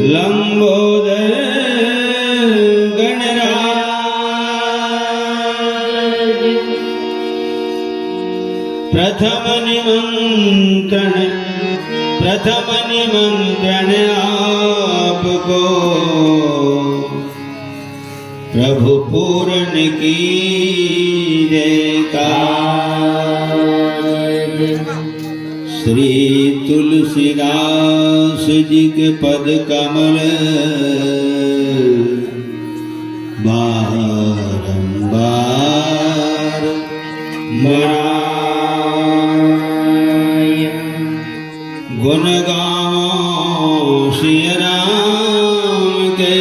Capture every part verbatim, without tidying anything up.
लंबोदर गणराज। प्रथम निमंत्रण, प्रथम निमंत्रण आपको, प्रभु पूर्ण कीजे काज। श्री तुलसीदास जी के पद कमल बारंबार मनाय। गुण गावो सिय राम के,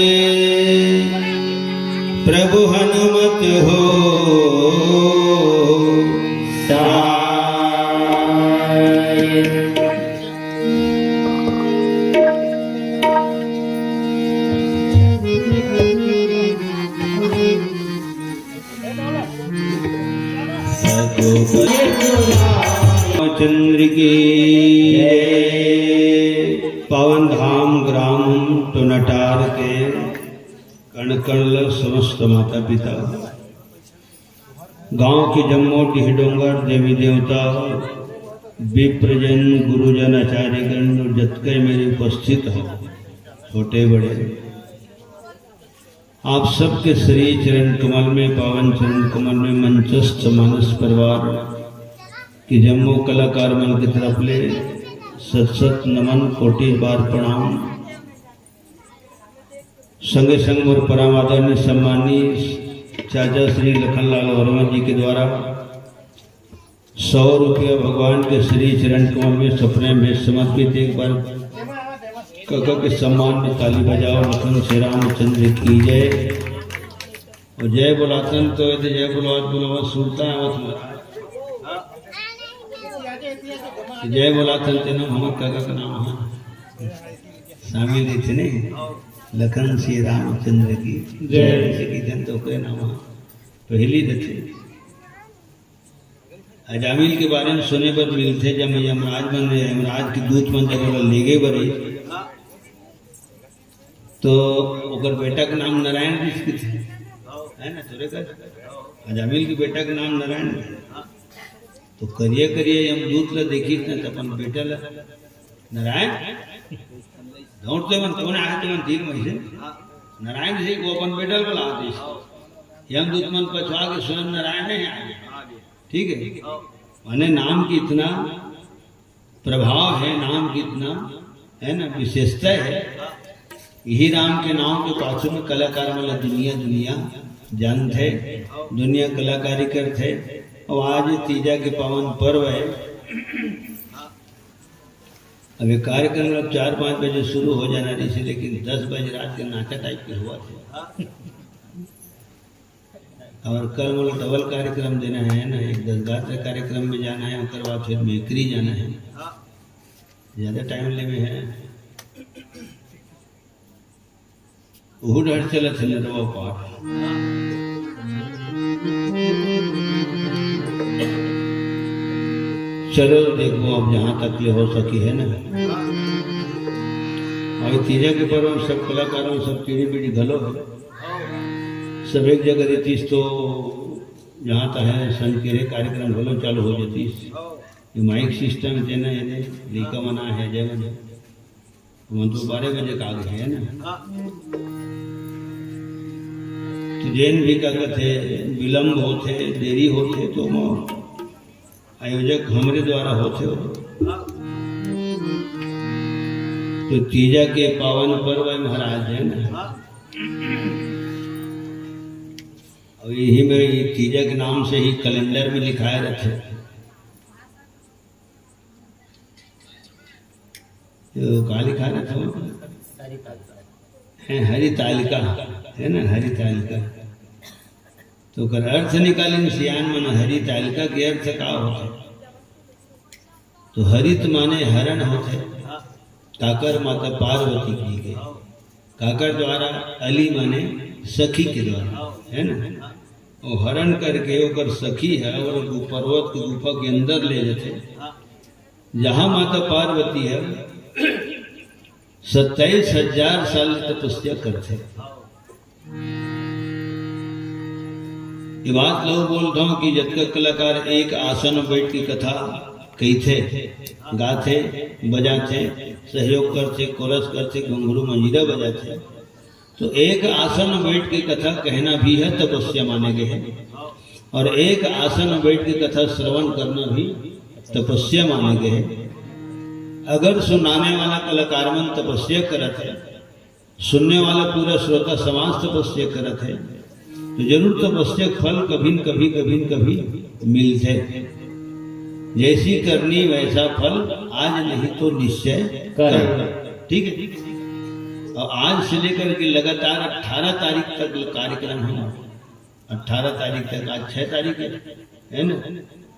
प्रभु हनुमत हो सहाय। चंद्र की जय। पावन धाम ग्राम टोनाटार के कण कण ल समस्त माता पिता, गांव के जम्मो डीह डोंगर, देवी देवता, विप्रजन, गुरुजन, आचार्यगण, जतके मेरे उपस्थित हो, छोटे बड़े, आप सबके श्री चरण कमल में, पावन चरण कमल में मंचस्थ मानस परिवार के जम्मो कलाकार मन के तरफ ले सत सत नमन, कोटि बार प्रणाम। संगे संग मोर परम आदरणीय सम्माननीय चाचा श्री लखनलाल वर्मा जी के द्वारा सौ रुपया भगवान के श्री चरण कमल में सपने में समर्पित। एक बार कका के सम्मान में ताली बजाओ। लखन श्री रामचंद्र की जय। और जय बोलाथन तो ये जय बोलो, आज बोलो, आज सुनता है, आज सुनता है। जय बोलाथन तेनो हमर कका का नाम है, शामिल इतने लखन श्री रामचंद्र की जय। जय। श्री जन तो के नाम है पहली रथे। अजामिल के बारे में सुने बर मिलथे, जब यमराज मन, यमराज के दूत मन जब ओला लेगे बर आइस, तो ओकर बेटा के नाम नारायण रिहिस कथे, है ना? तोरे कर अजामिल के बेटा के नाम नारायण हे। तो करिया करिया यमदूत ला देखिस ना, तो अपन बेटा ला नारायण दौड़ते मन कोन आए, तो मन दिल में से नारायण जी, वो अपन बेटा ला बुला दिस। यमदूत मन पछवा के स्वयं नारायण ही आगे। ठीक है, माने नाम की इतना प्रभाव है, नाम की इतना, है ना, विशेषता है। यही राम के नाम के पाछू में कलाकार मन ला दुनिया दुनिया जानथे, दुनिया कलाकारी करथे। और आज तीजा के पावन पर्व है। अब ये कार्यक्रम अब चार पाँच बजे शुरू हो जाना रहिस, लेकिन दस बजे रात के नाचा टाइप के हुआ थे। और कल मोला डबल कार्यक्रम देना है ना, एक दस बारह कार्यक्रम में जाना है, ओकर बाद फिर मेकरी जाना है। ज्यादा टाइम लेवे है। ओहू डहर चलत हे नरवा पार। चलो देखो, अब जहाँ तक ले हो सकी है ना। और तीजा के पर्व में सब कलाकारों, सब पीढ़ी पीढ़ी घलो है, सब एक जगह रहतीस तो जहाँ तक है संकेरे कार्यक्रम घलो चालू हो जातीस। ये माइक सिस्टम देना है, लइका मना है, जय मन। हमन तो बारह बजे का आगे है ना। तो जेन भी का कथे, विलंब होथे, देरी होथे, तो ओमा आयोजक हमरे द्वारा होथे हो। तो तीजा के पावन पर्व है महाराज, है ना। और यही मेरे ये तीजा के नाम से ही कैलेंडर में लिखाए रहते। तो का लिखा रहता हो? है हरितालिका, है ना, हरितालिका। तो ओकर अर्थ निकालिन सियान मन, हरितालिका के अर्थ का होथे? तो हरित माने हरण होथे, काकर माता पार्वती की के, काकर द्वारा, अलि माने सखी के द्वारा, है ना। वो हरण करके ओकर सखी है और वो पर्वत के गुफा के अंदर ले जाथे, जहाँ माता पार्वती है, सत्ताईस हजार साल ले तपस्या करथे। ये बात लो बोलत हूँ कि जतका कलाकार एक आसन में बैठ के कथा कहिथे, गाथे, बजाथे, सहयोग करथे, कोरस करथे, घुंघरू मंजीरा बजाथे, तो एक आसन में बैठ के कथा कहना भी है, तपस्या माने गए है। और एक आसन में बैठ के कथा श्रवण करना भी तपस्या माने गए है। अगर सुनाने वाला कलाकार मन तपस्या करत है, सुनने वाला पूरा श्रोता समाज तपस्या करत है, तो जरूर तपस्या के फल कभी न कभी, कभी न कभी मिलथे। जैसी करनी वैसा फल, आज नहीं तो निश्चय कर। कर। ठीक है, और आज से लेकर के लगातार अठारह तारीख तक कार्यक्रम है। अठारह तारीख तक, आज छह तारीख है, है ना?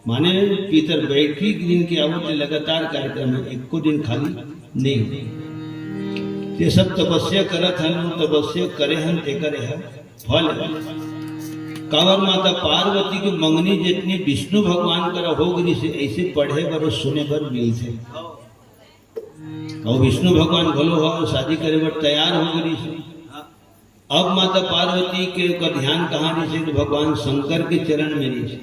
माने पितर बैठकी के दिन के आवत ले लगातार कार्यक्रम है, एको दिन खाली नहीं हो। ये सब तपस्या करत हन, तपस्या करे हन, तेकर है फल है। काबर माता पार्वती के मंगनी जितनी विष्णु भगवान करा हो गई से, ऐसे पढ़े बर और सुने बर मिलथे। और विष्णु भगवान घलो हो शादी करे बर तैयार हो गई से। अब माता पार्वती के ओकर ध्यान कहाँ रहिस हे? तो भगवान शंकर के चरण में रहिस हे।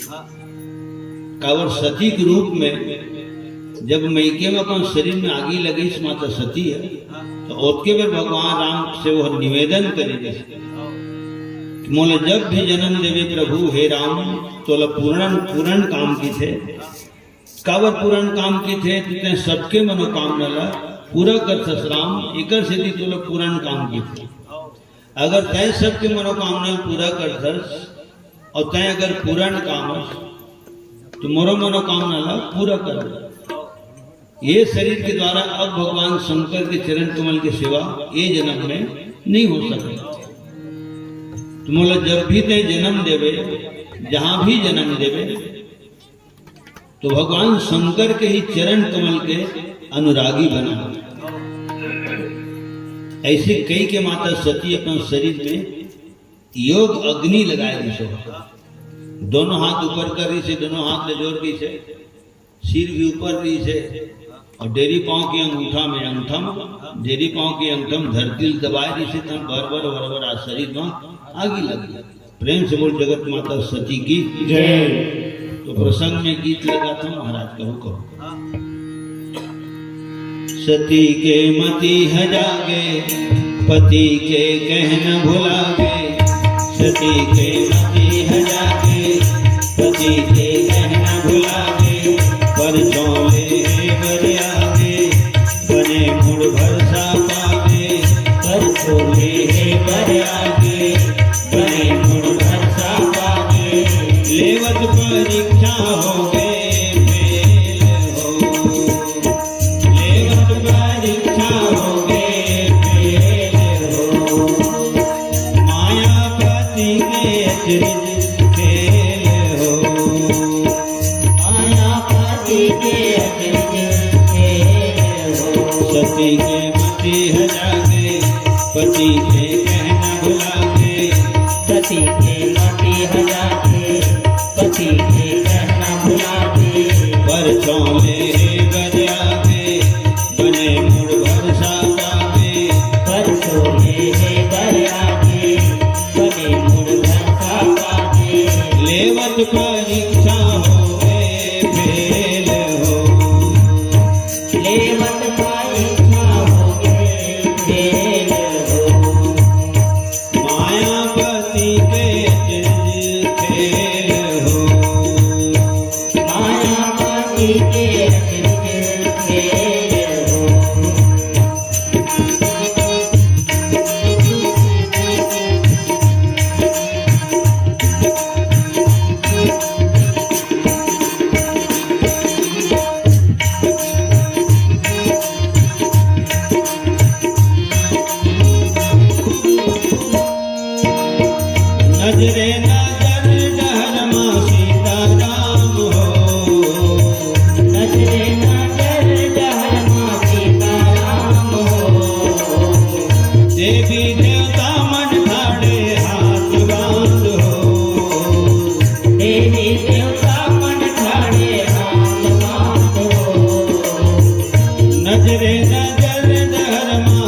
काबर सती के रूप में जब मइके में अपन शरीर में आगी लगइस माता सती ह, तो ओतके बेर भगवान राम से वो निवेदन करे रहिस हे कि मोला जब भी जन्म देवे प्रभु हे राम, तोला पूर्ण, पूर्ण काम किथे। काबर पूरन काम किथे? तैं सबके मनोकामना ला पूरा करथस राम, एकर सेती तोला पूरन काम किथे। अगर तैं सबके मनोकामना ला पूरा करथस और तैं अगर पूरन काम हस, तो मोरो मनोकामना ला पूरा कर। ये शरीर के द्वारा अब भगवान शंकर के चरण कमल के सेवा ये जन्म में नहीं हो सकता। तो मोला जब भी तैं जन्म देवे, जहाँ भी जन्म देवे, तो भगवान शंकर के ही चरण कमल के अनुरागी बना। ऐसे कई के माता सती अपन शरीर में योग अग्नि लगाए रहिस हे। दोनों हाथ ऊपर कर रहिस हे, दोनों हाथ ले जोर रहिस हे, सिर भी ऊपर रहिस हे, और डेरी पाँव के अंगूठा में, अंगूठा में, डेरी पाँव के अंगूठा में धरती ल दबाए रहिस हे, तब भर भर, भर भर आज शरीर में आगी लग गई। प्रेम से बोल जगत माता सती की जय। तो प्रसंग में गीत लगाता हूँ महाराज, कहूँ कहूँ। सती के मति ह जागे, पति के कहना भुलागे। सती के मति ह जागे, पति के कहना भुलागे। पर चोले हे बर आगे, बने मुड़ भरसा पागे। पर चोले हे बर आगे, बने मुड़ भरसा पागे। लेवत परीक्षा होगे फेल हो। लेवत परीक्षा होगे फेल हो। मायापति के अचरज खेल हो। मायापति के अचरज खेल हो। सती के मति ह जागे, पति के कहना भुलागे। सती के मति ह जागे, पति के कहना भुलागे। पर चोले हे बर आगे, बने मुड़ भरसा पागे। पर चोले हे बर आगे, बने मुड़ भरसा पागे। लेवत परीक्षा होगे फेल हो। लेवत परीक्षा होगे फेल हो। मायापति के अचरज खेल हो। मायापति के अचरज खेल हो। नजरे नजर डहर मा सीताराम हो। नजरे नजर डहर मा सीताराम हो। देवी देवता मन ठाड़े हाथ बांध हो। देवी देवता मन ठाड़े हाथ बांध हो। नजरे नजर डहर मा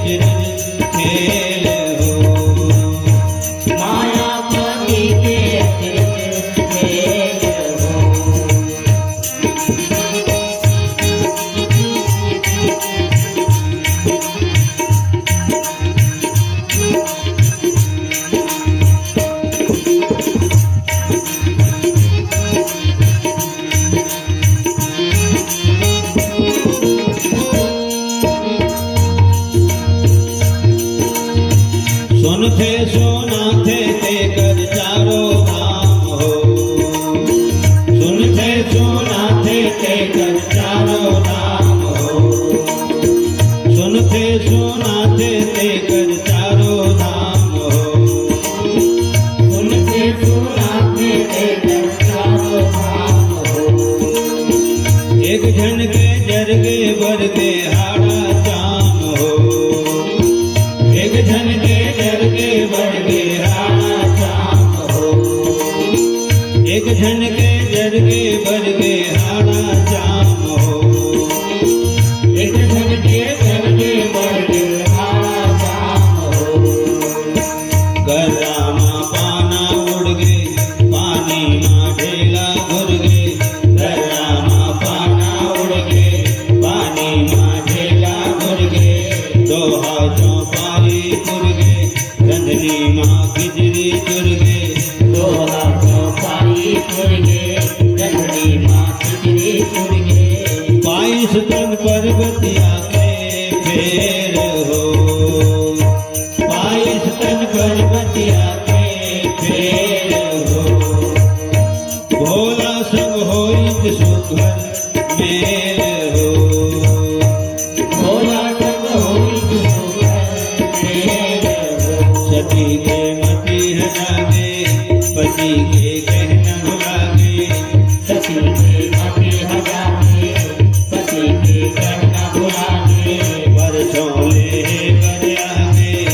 खेल हो। मायापति के अचरज खेल हो। सुनथे सुनाथे तेकर चारों धाम हो। सुनथे सुनाथे तेकर चारों धाम हो। सुनथे सुनाथे तेकर चारों धाम हो। सुनथे सुनाथे तेकर चारों धाम हो। एक झन के जरगे बरगे हाड़ा चाम हो। एक झन के जरगे बरगे हाड़ा चाम हो। एक झन के जरगे बरगे हाड़ा चाम हो। एक झन के जरगे बरगे हाड़ा चाम हो। गर्रा म पाना उड़गे, पानी म ढेला घुरगे। गर्रा म पाना उड़गे, पानी म ढेला घुरगे। दोहा चौपाई पुरगे, रंधनी म खिचड़ी चुरगे। दोहा चौपाई पुरगे, रंधनी म खिचड़ी चुरगे। बाईस तन पर्वतिया के फेर हो। बाईस तन पर्वतिया के फेर हो। भोला संग होइत सुघर मेल हो। भोला संग होइत सुघर मेल हो। सती के मति हजागे, पति के कहना भुलागे। सती के मति हजागे, पति के कहना भुलागे। बरसों ले बर आगे,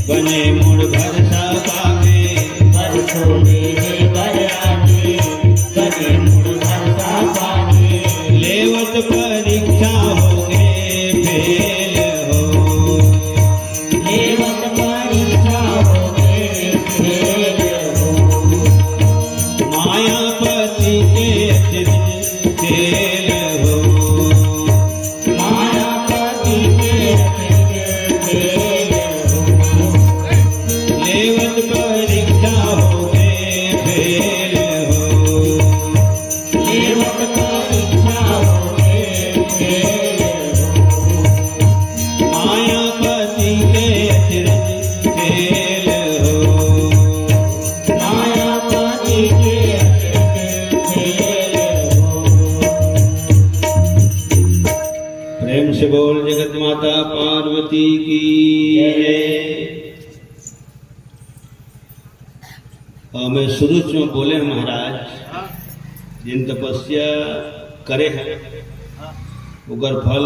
बने मुड़ भरसा पागे। बरसों ले बर आगे, बने मुड़ भरसा पागे। लेवत परीक्षा होगे फेल हो। लेवत परीक्षा होगे फेल हो। मायापति के अचरज खेल हो। मायापति के अचरज खेल हो। लेवत परीक्षा होगे फेल हो। लेवत परीक्षा होगे फेल हो। मायापति के अचरज खेल हो। मायापति के अचरज खेल हो। प्रेम से बोल जगत माता पार्वती की जय। अउ मैं शुरू में बोले हंव महाराज, जेन तपस्या करे हे, ओकर फल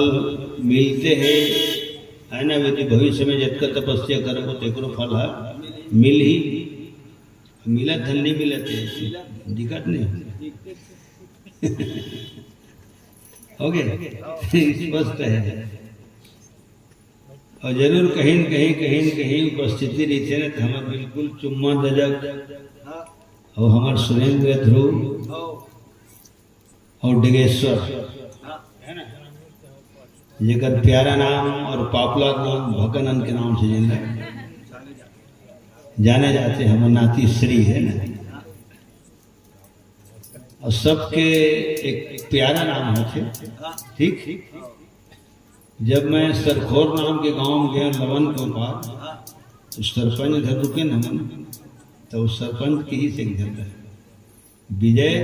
मिलथे, हे ना? यदि भविष्य में जतका तपस्या करबो, तेकरो फल ह मिलही। मिलत हे, नइ मिलत हे, दिखत नइ हे। OK, स्पष्ट हे। अउ जरूर कहीं न कहीं, कहीं न कहीं उपस्थिति रहिथे ना, त हमर बिल्कुल चुम्मा रजक अउ हमर सुरेंद्र ध्रुव अउ डिगेश्वर, जेकर प्यारा नाम अउ popular नाम भगनन के नाम से जेन ला जाने जाथे, हमर नाती श्री हे ना। अउ सबके एक प्यारा नाम होथे, ठीक? जब मैं सरखोर नाम के गांव में गेंव लवन के पार, त सरपंच घर रुकेन हमन, त ओ सरपंच किहिस एक झन ला, "विजय,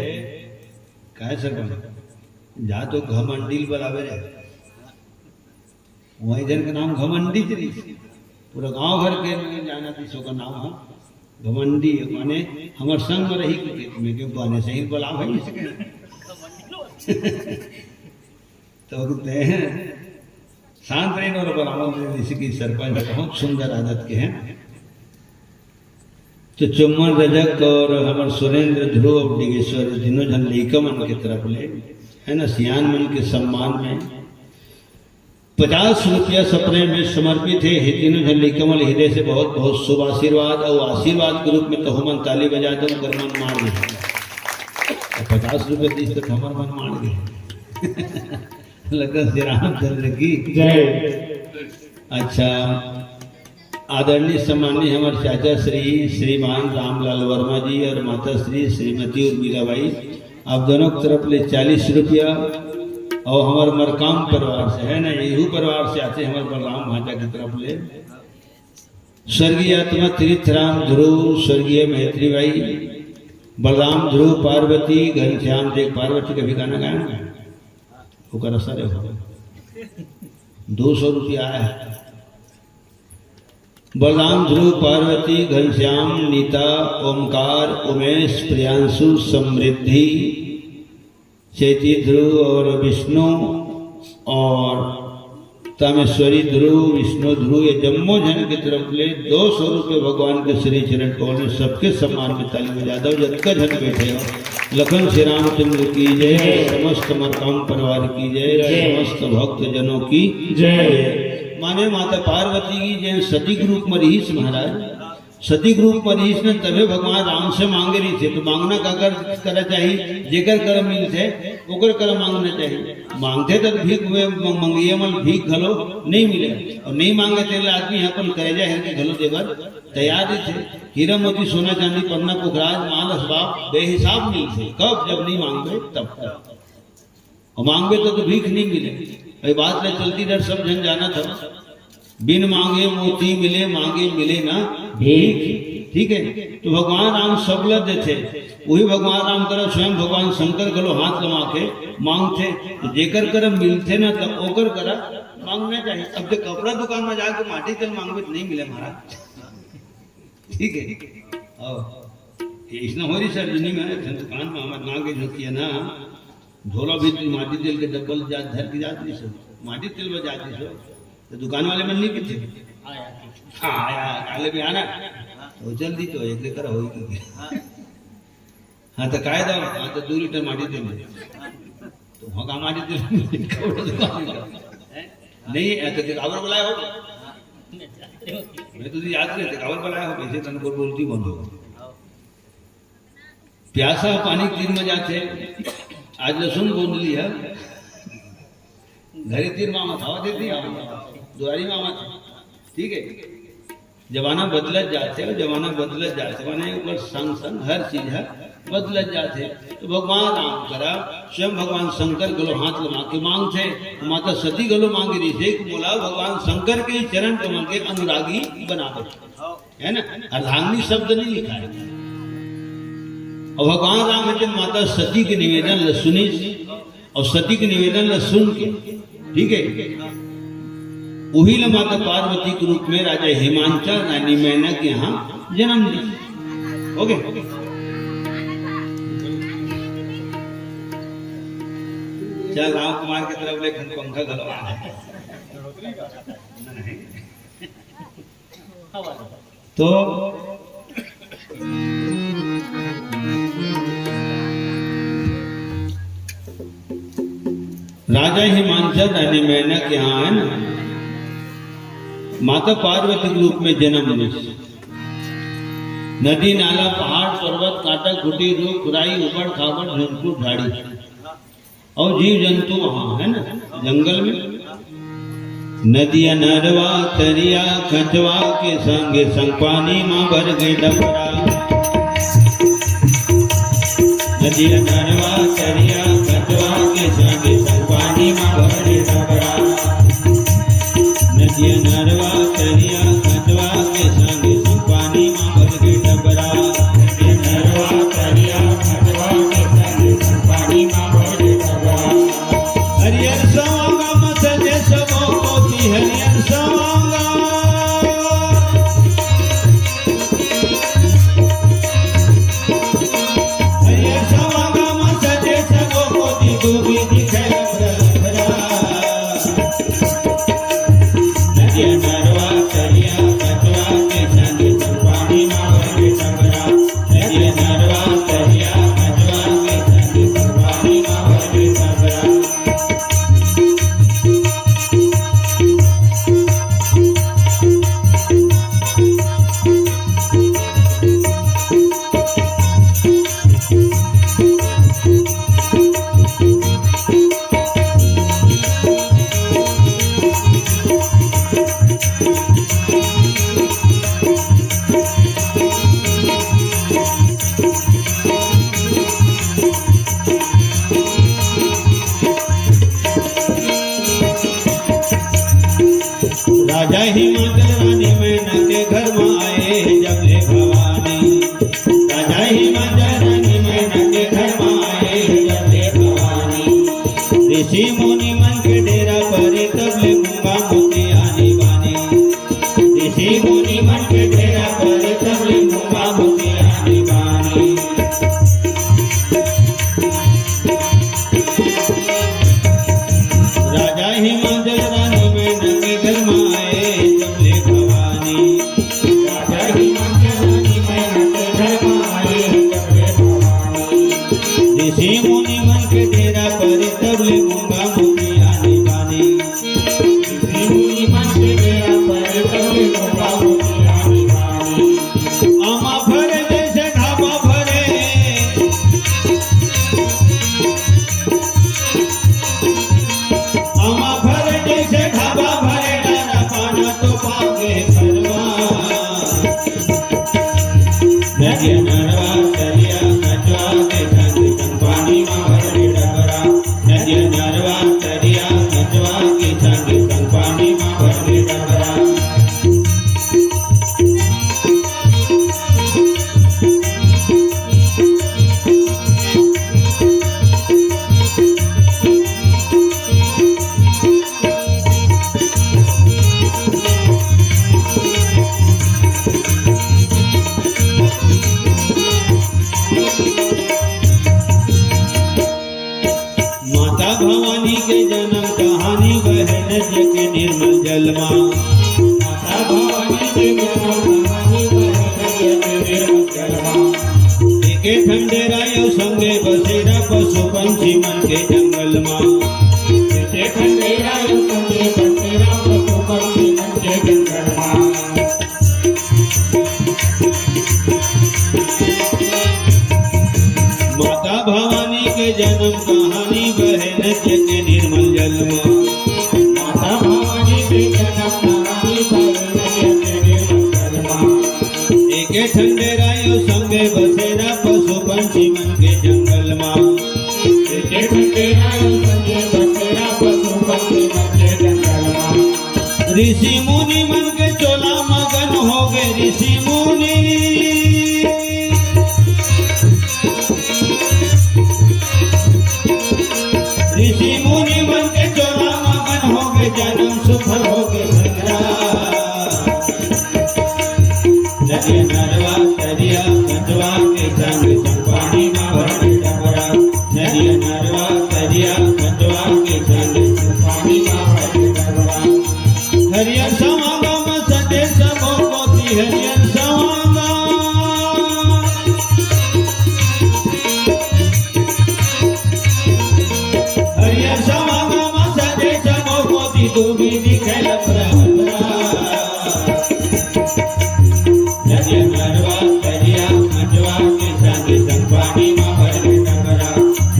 काय सरपंच, जा तो घमंडी ल बलावे रे।" वही झन के नाम घमंडी च रहिस। पूरा गांव भर के लोग जानत रहिस ओकर नाम ह घमंडी, माने हमर संग में रही के खेत में, क्यों बने सही बलावे इसके। तो तें शांत रही और बलावल दे, जैसे कि सरपंच बहुत सुंदर आदत के हैं। तो चुम्मन रजक और हमर सुरेंद्र ध्रुव और डिगेश्वर तीनों झन लइका मन के तरफ ले, है ना, सियान मन के सम्मान में पचास रुपया सपने में समर्पित हे। हे तीनों झन लइका मन ल हृदय से बहुत बहुत शुभ आशीर्वाद, अउ आशीर्वाद के रूप में तो हमन ताली बजा दो, ओकर मन मार दे। पचास रुपया दिस तो हमर मन मार दे। लगा श्री रामचंद्र की जय। अच्छा, आदरणीय सम्माननीय हमर चाचा श्री श्रीमान रामलाल वर्मा जी और माता श्री श्रीमती उर्मिला बाई, आप दोनों की तरफ ले चालीस रुपया, और हमर मरकाम परिवार से है ना, यहू परिवार से आते हमर बलराम भांजा की तरफ ले स्वर्गीय आत्मा तीर्थराम ध्रुव, स्वर्गीय मैत्री बाई, बलराम ध्रुव, पार्वती, घनश्याम देख, पार्वती का भी गाना गाया ना, ओकर असर है, दो सौ रुपया आया है। बलराम ध्रुव, पार्वती, घनश्याम, नीता, ओमकार, उमेश, प्रियांशु, समृद्धि, चैती ध्रुव और विष्णु और तामेश्वरी ध्रुव, विष्णु ध्रुव, ये जम्मो झन के तरफ ले दो सौ रुपये भगवान के श्री चरण कमल में सबके सम्मान में ताली बजा दो, जतका झन बैठे हो। लखन श्री रामचंद्र की जय, जय। समस्त मरकाम परिवार की जय, जय। समस्त भक्त जनों की जय। जय। माने माता पार्वती की जय, सती के रूप में रहीस महाराज, सती के रूप में रहीस ने तभे भगवान राम से मांगे रहिस हे। तो मांगना काकर करा चाहिए? जेकर करा मिलथे ओकर करा मांगना चाहिए। मांगथे तो भीख में म-, मंगइया मन भीख घलो नहीं मिले, और नहीं मांगे तेला आदमी अपन करेजा हेर के घलो देबर तैयार रहिथे। हीरा मोती सोना चांदी पन्ना पुखराज माल असबाब बेहिसाब मिलथे, कब? जब नहीं मांगबे तब। और मांगबे तो, तो भीख नहीं मिले। ये बात ले चलती डर सब झन जानत हो, बिन मांगे मोती मिले, मांगे मिले ना भीख। ठीक है, तो भगवान राम सबला देथे, वही भगवान राम करा स्वयं भगवान शंकर घलो हाथ लमा के मांगथे। तो जेकर करा मिलथे ना, तब ओकर करा मांगना चाहिए। अब तो कपड़ा दुकान में जाके माटी तेल मांगबे तो नहीं मिले महाराज। ठीक है, और इसने हो रही सर, जिन्हीं में एक दुकान में हमारे गाँव के जो किया ना, झोला भी माटी तेल के डब्बल जा धर के जात रहिस हो, माटी तेल में जात रहिस हो, तो दुकान वाले मन नहीं किथे। हाँ, आया, आले भी आना, तो जल्दी तो एक लेकर होई की। हाँ, तो काय दो, हाँ, तो दो लीटर माटी तेल दे। तो वहाँ का माटी तेल, नहीं, ऐसे तो काबर बुलाया हो? मैं तो याद करते, काबर बुलाया हो, कैसे तन को बोलती बंद हो। प्यासा पानी तीर में जाथे, आज लहसुन बोंद लिया, घरे तीर मामा था, देती दुआरी मामा था, ठीक है। जमाना बदलत जाथे, जमाना बदलत जाथे, माने ओकर संग संग हर चीज ह बदलत जाथे। तो भगवान राम करा स्वयं भगवान शंकर घलो हाथ लमा के मांगथे, माता सती घलो मांगे रहिसे कि मोला भगवान शंकर के चरण कमल के अनुरागी बनावे। है ना? अर्धांगिनी शब्द नहीं लिखा है। और भगवान राम हे तेन माता सती के निवेदन ल सुनिस, और सती के निवेदन ल सुन के, ठीक है, उही ल माता पार्वती के रूप में राजा हिमांचल रानी मैना के यहाँ जन्म दी। ओके, चल राम कुमार के तरफ ले पंखा घलो आ। तो राजा हिमांचल रानी मैना के यहाँ है ना, माता पार्वती के रूप में जन्म लिस। नदी नाला पहाड़ पर्वत कांटा खूंटी रूख राई उबड़ खाबड़ झुनकू झाड़ी और जीव जंतु वहाँ है ना जंगल में। नदिया नरवा तरिया खचवा के संगे संग पानी मा भर गे डबरा। नदिया नरवा तरिया खचवा के संगे संग पानी मा भर गे डबरा। नदिया नरवा तरिया खचवा के संगे संग पानी मा भर गे डबरा। नदिया नरवा तरिया खचवा के संगे संग पानी मा भर गे डबरा। हरियर सवांगा म सजे सबो कोती, हरियर सवांगा। हरियर सवांगा म सजे सबो नरवा तरिया कचवा के संग संग पानी मा भर दे डबरा। नदिया नरवा तरिया कचवा के संग संग पानी मा भर दे डबरा। माता भवानी के जन्म कहानी बहे नदिया के निर्मल जल मा। माता भवानी के जन्म कहानी बहे नदिया के निर्मल जल मा। एके ठन डेरा अउ संगे बसेरा पशु पंछी मन के जंगल मा। एके ठन डेरा अउ संगे बसेरा पशु पंछी मन के जंगल मा। माता भवानी के जन्म कहानी बहे नदिया के निर्मल जल मा। माता भवानी के जन्म कहानी बहे नदिया के निर्मल जल मा। एके ठन डेरा अउ संगे बसेरा पशु पंछी मन के जंगल मा। एके ठन डेरा अउ संगे बसेरा पशु पंछी मन के जंगल मा। ऋषि मुनि मन के चोला मगन हो गए ऋषि मुनि। ऋषि मुनि मन के चोला मगन हो गए, जन्म सुफल हो गए भंगरा। नदिया नरवा तरिया कचवा के संग संग पानी मा भर दे डबरा। नदिया नरवा तरिया कचवा के संग संग पानी मा भर दे डबरा। हरियर सवांगा मा सजे सबो कोती हरियर सवांगा। हरियर सवांगा मा सजे सबो कोती दूबी दिखे लफरा लफरा। नदिया नरवा तरिया कचवा के संग संग पानी मा भर दे डबरा।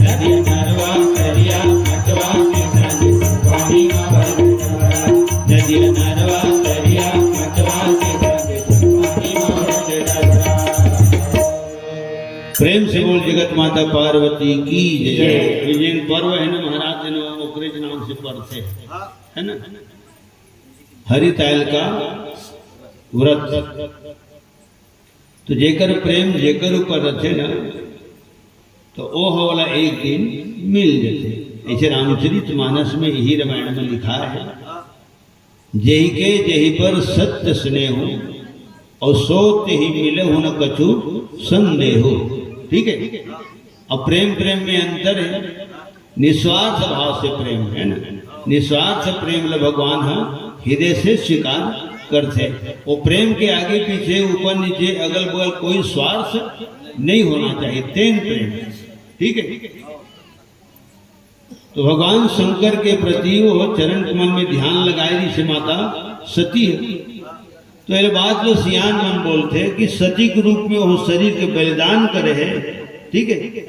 नदिया नरवा तरिया कचवा के संग संग पानी मा भर दे डबरा। नदिया नरवा तरिया कचवा के संग संग पानी मा भर दे डबरा। प्रेम से बोल जगत माता पार्वती की जय। जय। ये जिन पर्व है ना महाराज, जिन ओकरे के नाम से पड़थे, है ना, हरितायल का व्रत। तो जेकर प्रेम जेकर ऊपर रथे ना, तो ओ ह ओला एक दिन मिल जथे। ऐसे रामचरित मानस में यही रामायण में लिखा है, "जेहि के जेहि पर सत्य स्नेह, और सो तेहि मिलहु न कछु संदेह।" ठीक है, अब प्रेम प्रेम में अंतर है। निस्वार्थ भाव से प्रेम है ना, निस्वार्थ प्रेम ल भगवान ह हृदय से स्वीकार करथे। वो प्रेम के आगे पीछे, ऊपर नीचे, अगल बगल कोई स्वार्थ नहीं होना चाहिए, तेन प्रेम। ठीक है, तो भगवान शंकर के प्रति वो चरण कमल में ध्यान लगाए रहिसे माता सती ह। तो ये बात जो सियान मन बोलथे कि सती के रूप में वो शरीर के बलिदान करे है, ठीक है,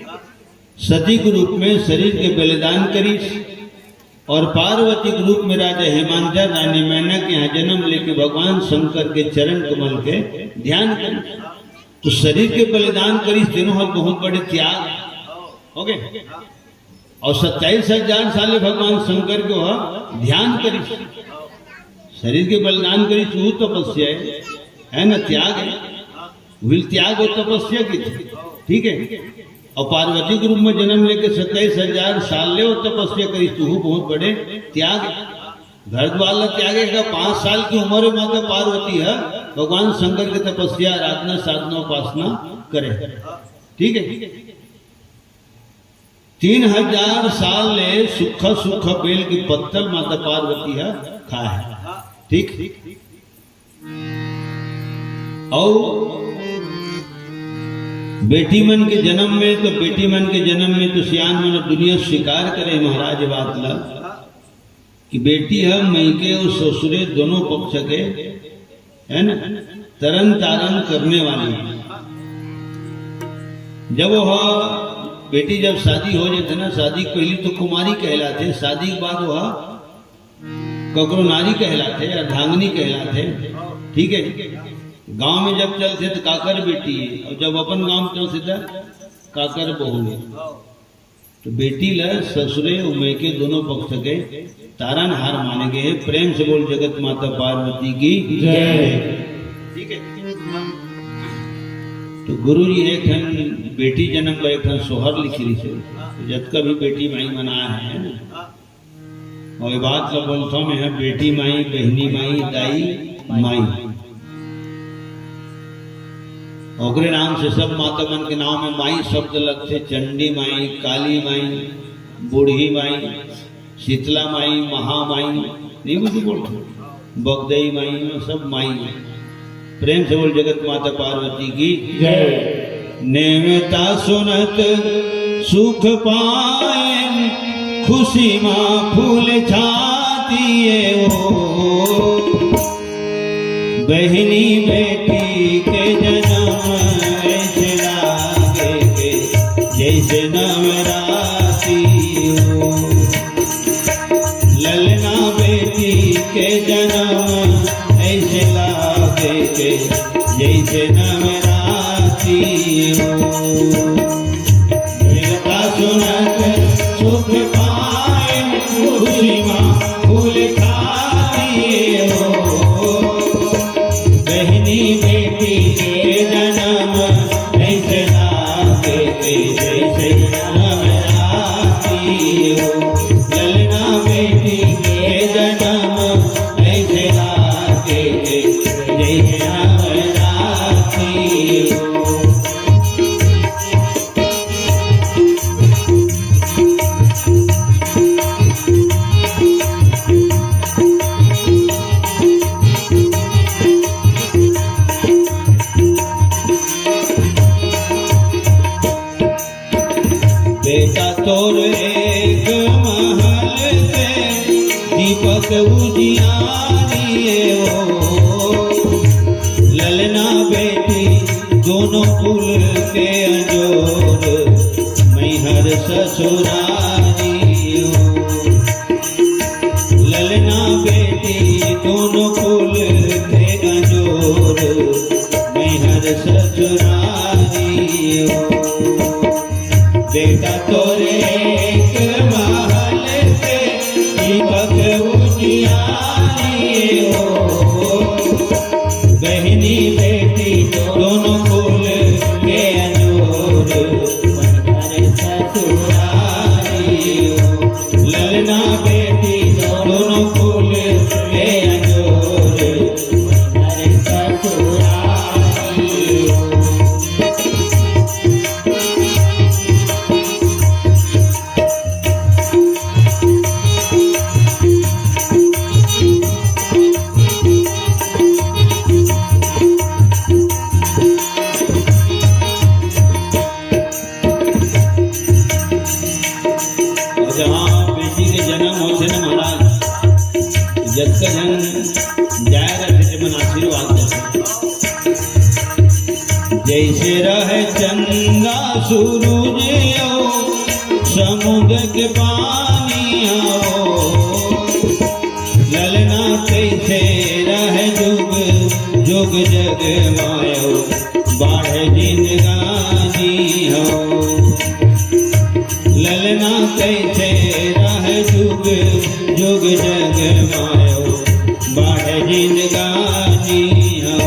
सती के रूप में शरीर के बलिदान करिस और पार्वती के रूप में राजा हिमांचल रानी मैना के यहाँ जन्म लेके भगवान शंकर के चरण कमल के ध्यान करिस। तो शरीर के बलिदान करिस, तीनों ह बहुत बड़े त्याग हो गए। और सत्ताईस हजार साल भगवान शंकर के वह ध्यान करिस, शरीर के बलिदान करिस, वो तपस्या है, है ना, त्याग है। विल त्याग और तपस्या की थी, ठीक है। और पार्वती के रूप में जन्म लेके सत्ताईस हजार साल ले वो तपस्या करिस, तो वो बहुत बड़े त्याग है। घर द्वार ला त्यागे का, पाँच साल की उम्र में माता पार्वती है, भगवान शंकर की तपस्या, आराधना, साधना, उपासना करे, ठीक है। तीन हजार साल ले सूखा सूखा बेल के पत्तल माता पार्वती ह खाए हे। ठीक, अउ बेटी मन के जन्म में तो, बेटी मन के जन्म में तो सियान मन दुनिया स्वीकार करे महाराज बात ला। कि बेटी ह मइके अउ ससुरे दोनों पक्ष के, है ना, तरन तारन करने वाली। जब वह बेटी जब शादी हो जाथे ना, शादी के पहली तो कुमारी कहलाथे, शादी के बाद वह ककरो नारी कहलाथे, अर्धांगिनी कहलाथे। ठीक है, गांव में जब चलथे त काकर बेटी हे, अउ जब अपन गांव में चलथे त काकर बहू हे। तो बेटी ल ससुरे अउ मइके दोनों पक्ष के तारनहार माने गे हे। प्रेम से बोल जगत माता पार्वती की जय। ठीक है। तो गुरु जी एक ठन बेटी जन्म बर एक ठन सोहर लिखे रहिसे। तो जतका भी बेटी माई मन आए हे ना, अउ ये बात ल बोलथों मैं, बेटी माई, बहिनी माई, दाई माई। ओकरे नाम से सब माता मन के नाम में माई शब्द लगथे। चंडी माई, काली माई, बूढ़ी माई, शीतला माई, महामाई, नहीं कुछ बोलथों, बगदई माई, ये सब माई। प्रेम से बोल जगत माता पार्वती की जय। नेवता सुनत सुख पाएन, खुशी मा फूल छाती हे ओ। बहिनी बेटी के जनम ऐसे लागे के जैसे नवराती हो। ललना बेटी के जनम ऐसे लागे के जैसे नवराती हो। मिलता सुनत सुख पाए, खुशी मा फूल खिले हो। बहिनी बेटी के जनम ऐसे लागे के जैसे नवराती हो। ललना बेटी के जनम ऐसे लागे के जैसे नवराती हो। बेटा तोर एक महल से दीपक उजियारी हो। ललना बेटी दोनों कुल के अंजोर, मैहर ससुरारी हो। ललना बेटी दोनों कुल के अंजोर, मैहर ससुरारी हो। बेटा तोरे एक महल से दीपक उजियारी हो। बहिनी बेटी दोनों कुल के अंजोर, मैहर ससुरारी हो। ललना बेटी दोनों कुल के अंजोर, मैहर ससुरारी हो। अउ जहाँ बेटी के जनम होथे ना महाराज, जतका झन जाए रहिथे, तेमन आशीर्वाद देथे। जैसे रहे चंदा सूरज अउ समुद्र के पानी हो, ललना तैसे रहे जुग जुग जग मा अउ बाढ़े जिंदगानी हो। ललना तैसे रहे जुग जुग जग मा अउ बाढ़े जिंदगानी हो।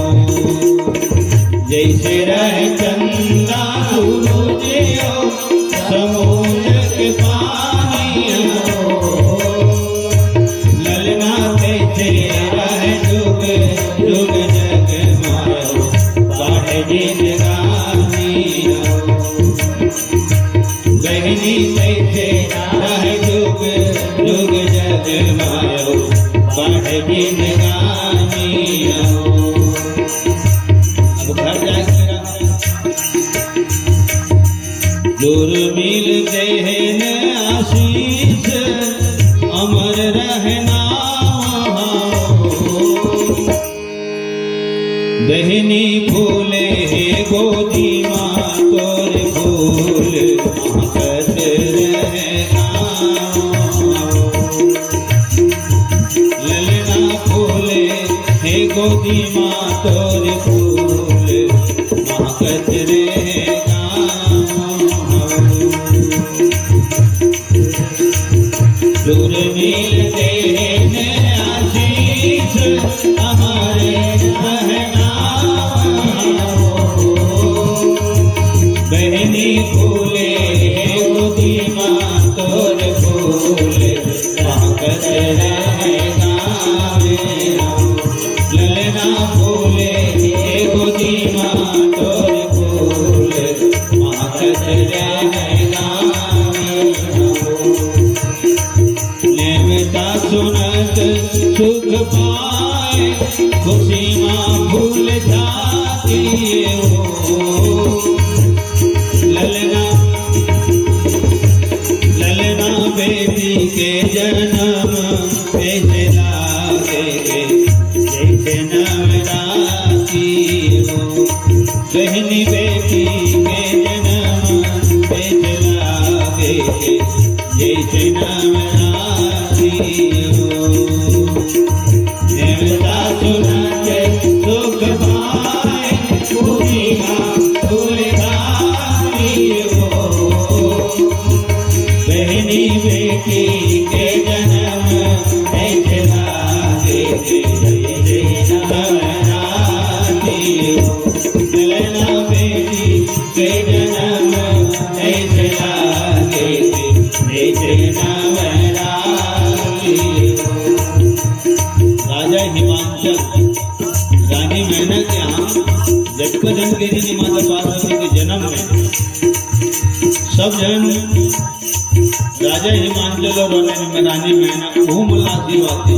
जैसे रहे चंदा सूरज अउ समुद्र के पानी हो। ललना तैसे रहे जुग जुग जग मा अउ बाढ़े जिंदगानी हो। बहिनी तैसे रहे जुग जुग जग मा अउ बाढ़े जिंदगानी हो। अब घर जाए के बेरा। जुर्मिल देहेन आशीष अमर रहे नाम हो। बहिनी फूले हे गोदी मा तोर फूल महकत रहे नाम हो। ललना फूले हे गोदी मा तोर फूल फूले गोदी माँ तोर फूल, महकत रहे गावे। ललना फूले गोदी माँ तोर फूल, महकत रहे गावे। नेवता सुनत सुख पाए, खुशी माँ फूल जाती हो। ललना, ललना बेटी के जन्म ऐसे लागे, जैसे नवराती हो। बहनी बेटी के जन्म ऐसे लागे, जैसे नवराती हो। देवता सुनत सुख पाए, पूर्णिमा फूलधारी हो। बहनी बेटी के जन्म ऐसे लागे, जैसे नवराती हो। ललना बेटी के जन्म ऐसे लागे, जैसे नवराती हो। राजा हिमांचल रानी मैना के यहाँ जटका जन के दिन माता पार्वती के जन्म में सब जन राजा हिमांचल और रानी, रानी मैना खूब आशीर्वाद दी।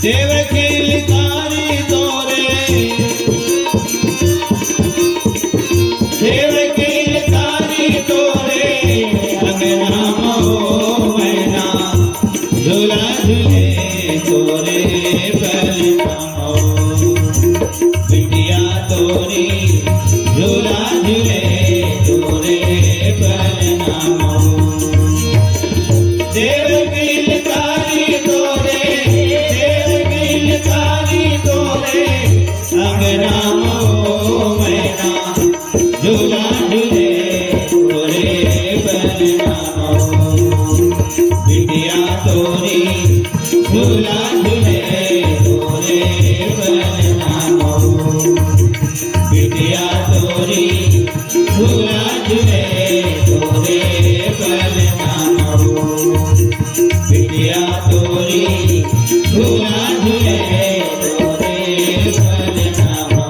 देव के ललकारी तोरे, देव के ललकारी तोरे, अंगना मो मैना, झूला झूले तोरे पलना मो। बिटिया तोरी झूला झूले तोरे पलना मो। देव के ललकारी तोरे, देव के ललकारी तोरे, अंगना मो मैना, झूला झूले तोरे पलना मो। बिटिया तोरी झूला झूले तोरे पलना मो। बिटिया तोरी झूला झूले तोरे पलना मो। बिटिया तोरी झूला झूले तोरे पलना मो।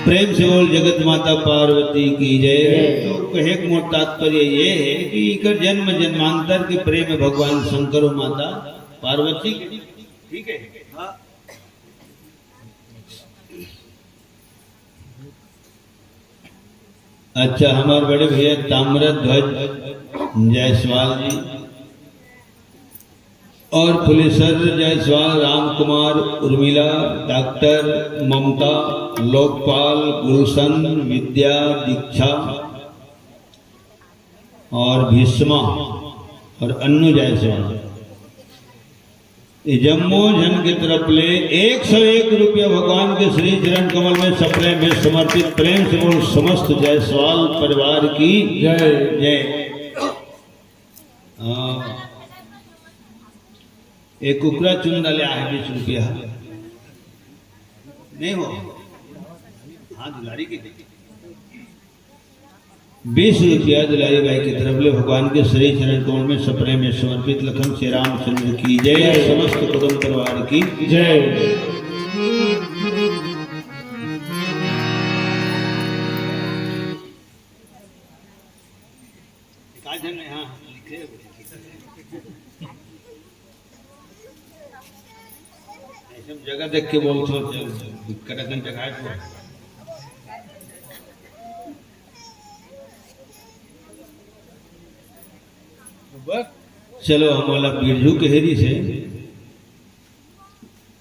प्रेम से बोल जगत माता पार्वती की जय। जय। तो कहे के मोर तात्पर्य ये है कि इकर जन्म जन्मांतर के प्रेम है भगवान शंकर और माता पार्वती के। ठीक है। हाँ। अच्छा, हमारे बड़े भैया ताम्रध्वज जायसवाल जी और फुलेसर जायसवाल, राम कुमार, उर्मिला, डॉक्टर, ममता, लोकपाल, गुलशन, विद्या, दीक्षा और भीष्मा और अन्नू जायसवाल, ये जम्मो झन के तरफ ले एक सौ एक रुपया भगवान के श्री चरण कमल में सप्रेम में समर्पित। प्रेम से बोल समस्त जायसवाल परिवार की जय। जय। हाँ। एक कुकरा चुंदा ले आहे बीस रुपया। नहीं हो? हाँ, दुलारी के। बीस रुपया दुलारी बाई की तरफ ले भगवान के श्री चरण कमल में सप्रेम में समर्पित। लखन श्री रामचंद्र की जय, जय। समस्त कुटुंब परिवार की जय। एक आध जन, हाँ, लिखे। ऐसे हम जगह देख के बोलथो, चल, दिक्कत अकन जगह है तो। बस। चलो, हम वाला बिरजू के हेरी से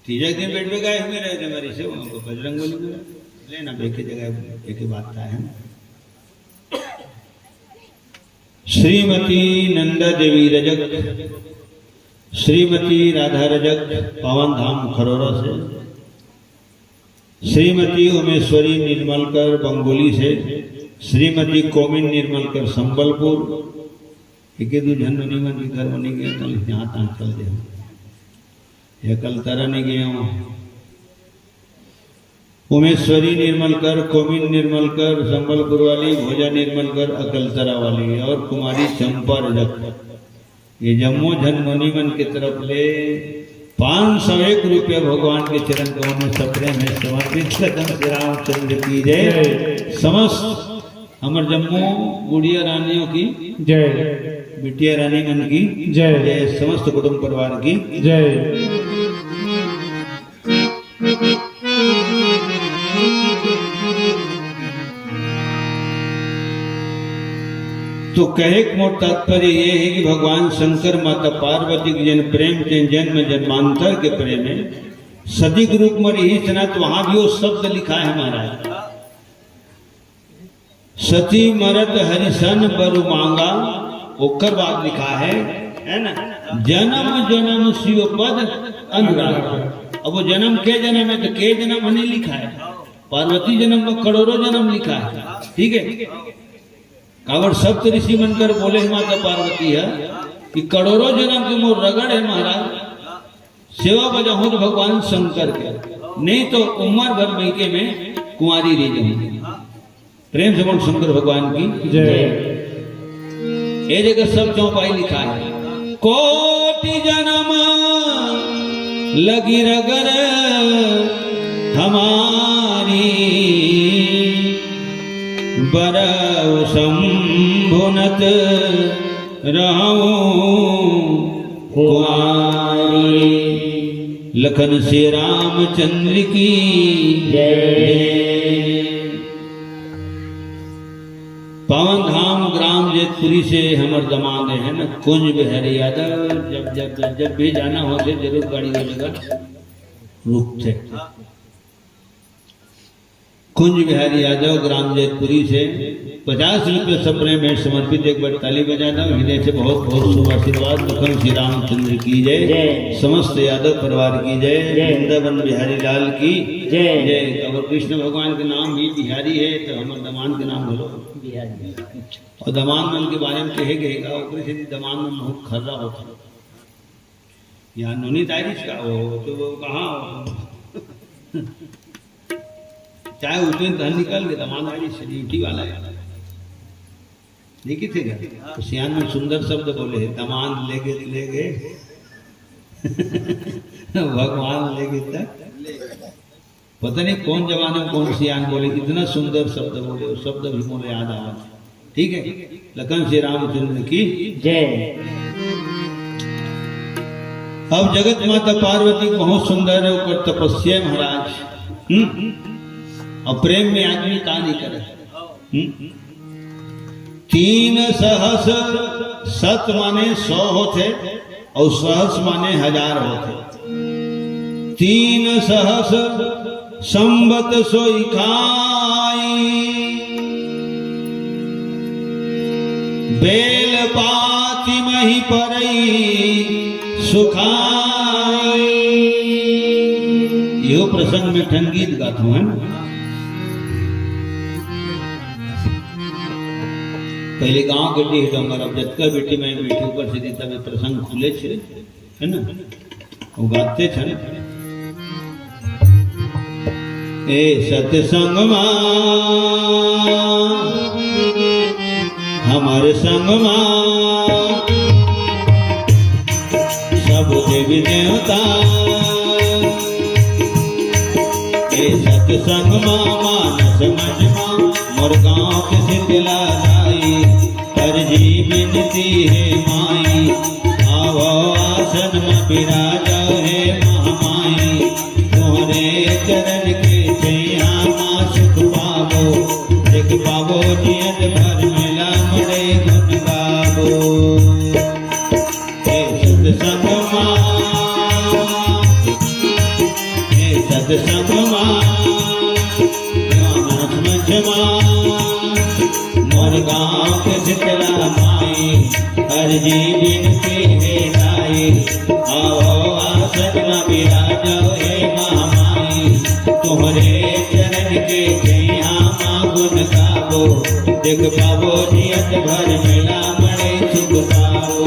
तीजा के दिन बैठ में गए हुए रहे थे हमारी से, वहाँ को बजरंग बली में लेना, एक ही जगह, एक ही बात था, है ना? श्रीमती नंदा देवी रजक, श्रीमती राधा रजक, पावन धाम खरोरा से, श्रीमती उमेश्वरी निर्मलकर बंगोली से, श्रीमती कोमिन निर्मलकर संबलपुर, एक दू झन ननी मन के घर बनी गए, तो यहाँ तहाँ चल दे। ये कल तरह नहीं गए हो। उमेश्वरी निर्मलकर, कोमिन निर्मलकर, संबलपुर वाली, भोजा निर्मलकर, अकलतरा वाली और कुमारी चंपा रजक, ये जम्मो झन नोनी मन के तरफ ले पाँच सौ एक रुपया भगवान के चरण कमल में सप्रेम हे समर्पित। लखन श्री रामचंद्र की जय। जय। समस्त हमर जम्मो गुड़िया रानियों की जय। बिटिया रानी मन की जय। जय। समस्त कुटुंब परिवार की जय। तो कहे के मोर तात्पर्य ये हे कि भगवान शंकर माता पार्वती के जन प्रेम के जन्म जन्मांतर के प्रेम हे, सती के रूप में रहिस ना, तो वहां भी वो शब्द लिखा हे महाराज। सती मरत हरिसन बरु मांगा, ओकर बाद लिखा हे, हे ना, जन्म जन्म शिव पद अनुरागा। अब वो जन्म के जन्म हे, तो के जन्म नहीं लिखा हे, पार्वती जन्म में करोड़ों जन्म लिखा हे, ठीक हे। काबर सप्त ऋषि मन कर बोले हे माता पार्वती हे कि करोड़ों जन्म के मोर रगड़ हे महाराज, सेवा बजाहूं तो भगवान शंकर के, नहीं तो उम्र भर मइके में कुंवारी रह जाहूं। प्रेम से बोल शंकर भगवान की जय। ये जगह सब चौपाई लिखा हे, कोटि जन्म लगी रगड़ हमारी, बरउ शंभुनत रहूं कुंवारी। लखन श्री रामचंद्र की जय। पावन धाम ग्राम जैतपुरी से हमर दमांद हे ना, कुंज बिहारी यादव। जब जब जब जब भी जाना होथे, जरूर गाड़ी वाले का रुकथे। कुंज बिहारी यादव ग्राम जैतपुरी से पचास रुपये सप्रेम भेंट समर्पित। एक बार ताली बजा दो, हृदय से बहुत बहुत शुभ आशीर्वाद। लखन श्री रामचंद्र की जय। जय। समस्त यादव परिवार की जय। जय। वृंदावन बिहारी लाल की जय। जय। और कृष्ण भगवान के नाम ही बिहारी हे, तो हमर दमांद के नाम बोलो बिहारी। और दमांद मन के बारे में कहे गए का, ओकरे से दमांद मन बहुत खर्रा होता। यहाँ नोनी तारिश का हो, तो वो कहाँ हो? चाहे उस दिन धन निकल गए, दमांद आइस, ड्यूटी वाला हे। नहीं किथे घर। तो सियान में सुंदर शब्द बोले हे, दमांद ले गे, ले गे। भगवान ले गे तक। पता नहीं कौन जमाने में कौन सियान बोले, इतना सुंदर शब्द बोले, वो शब्द भी मोर याद आवा। ठीक हे, लखन श्री रामचंद्र की जय। अब जगत माता पार्वती बहुत सुंदर हे, ओकर तपस्या महाराज। हम्म? अब प्रेम में आदमी का नहीं करे? हम्म? तीन सहस, सत माने सौ होथे, अउ सहस माने हजार होथे। तीन सहस संबत सोई खाई, बेल पाती मही परई सुखाई। यो प्रसंग में ठन गीत गाथों, हे ना? पहले गांव के डीह डोंगर, अब जतका बेटी माई बेटी ऊपर से देता में प्रसंग खुले छे, हे ना? वो गाते छे ना। ए सत्संग मा, हमर संग मा, सब देवी देवता। ए सत्संग मा, मानस मझ मा, मोर गांव के शीतला दाई। अर्जी बिनती हे माई, आवो आसन म बिराजो हे महामाई। तोहरे चरण के छैया म सुख पाबो, देख पाबो जियत भर मेला मड़े गुन गाबो। हे सत्संग मा, हे सत्संग मा, मानस मझ मा, मोर गांव के शीतला माई, अर्जी बिनती हे दाई, आवो आसन म बिराजो हे महामाई। तोहरे चरण के छैया म गुन गाबो, देख पाबो जियत भर मेला मड़े सुख पाबो।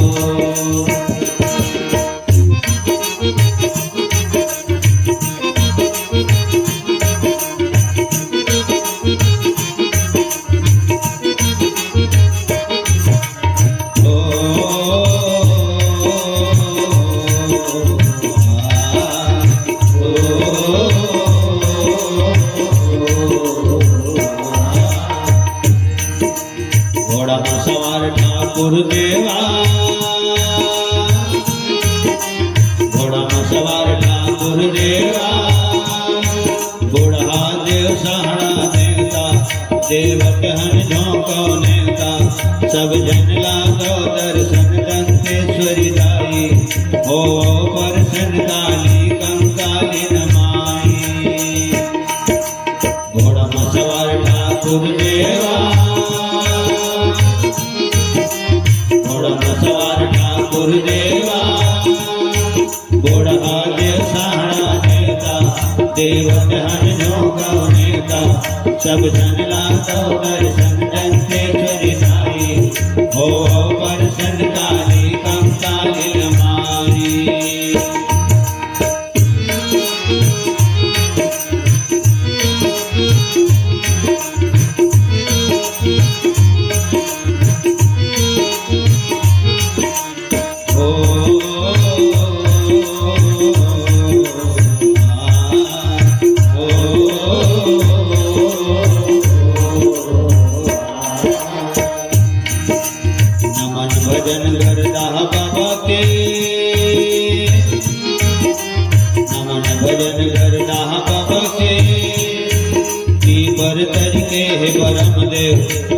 काली कंकाली नमाई। घोड़ा म सवार ठाकुर देवा, घोड़ा म सवार ठाकुर देवा, घोड़ा आगे साड़ा देता, देवत हन जो गौ नेता, सब जन ला दो दर्शन जन से चुरिताई, हो हो परसन काली कंकाली नमाई। नमन भजन करदा बाबा के, नमन भजन करदा बाबा के। की पर तरीके हे परम देव,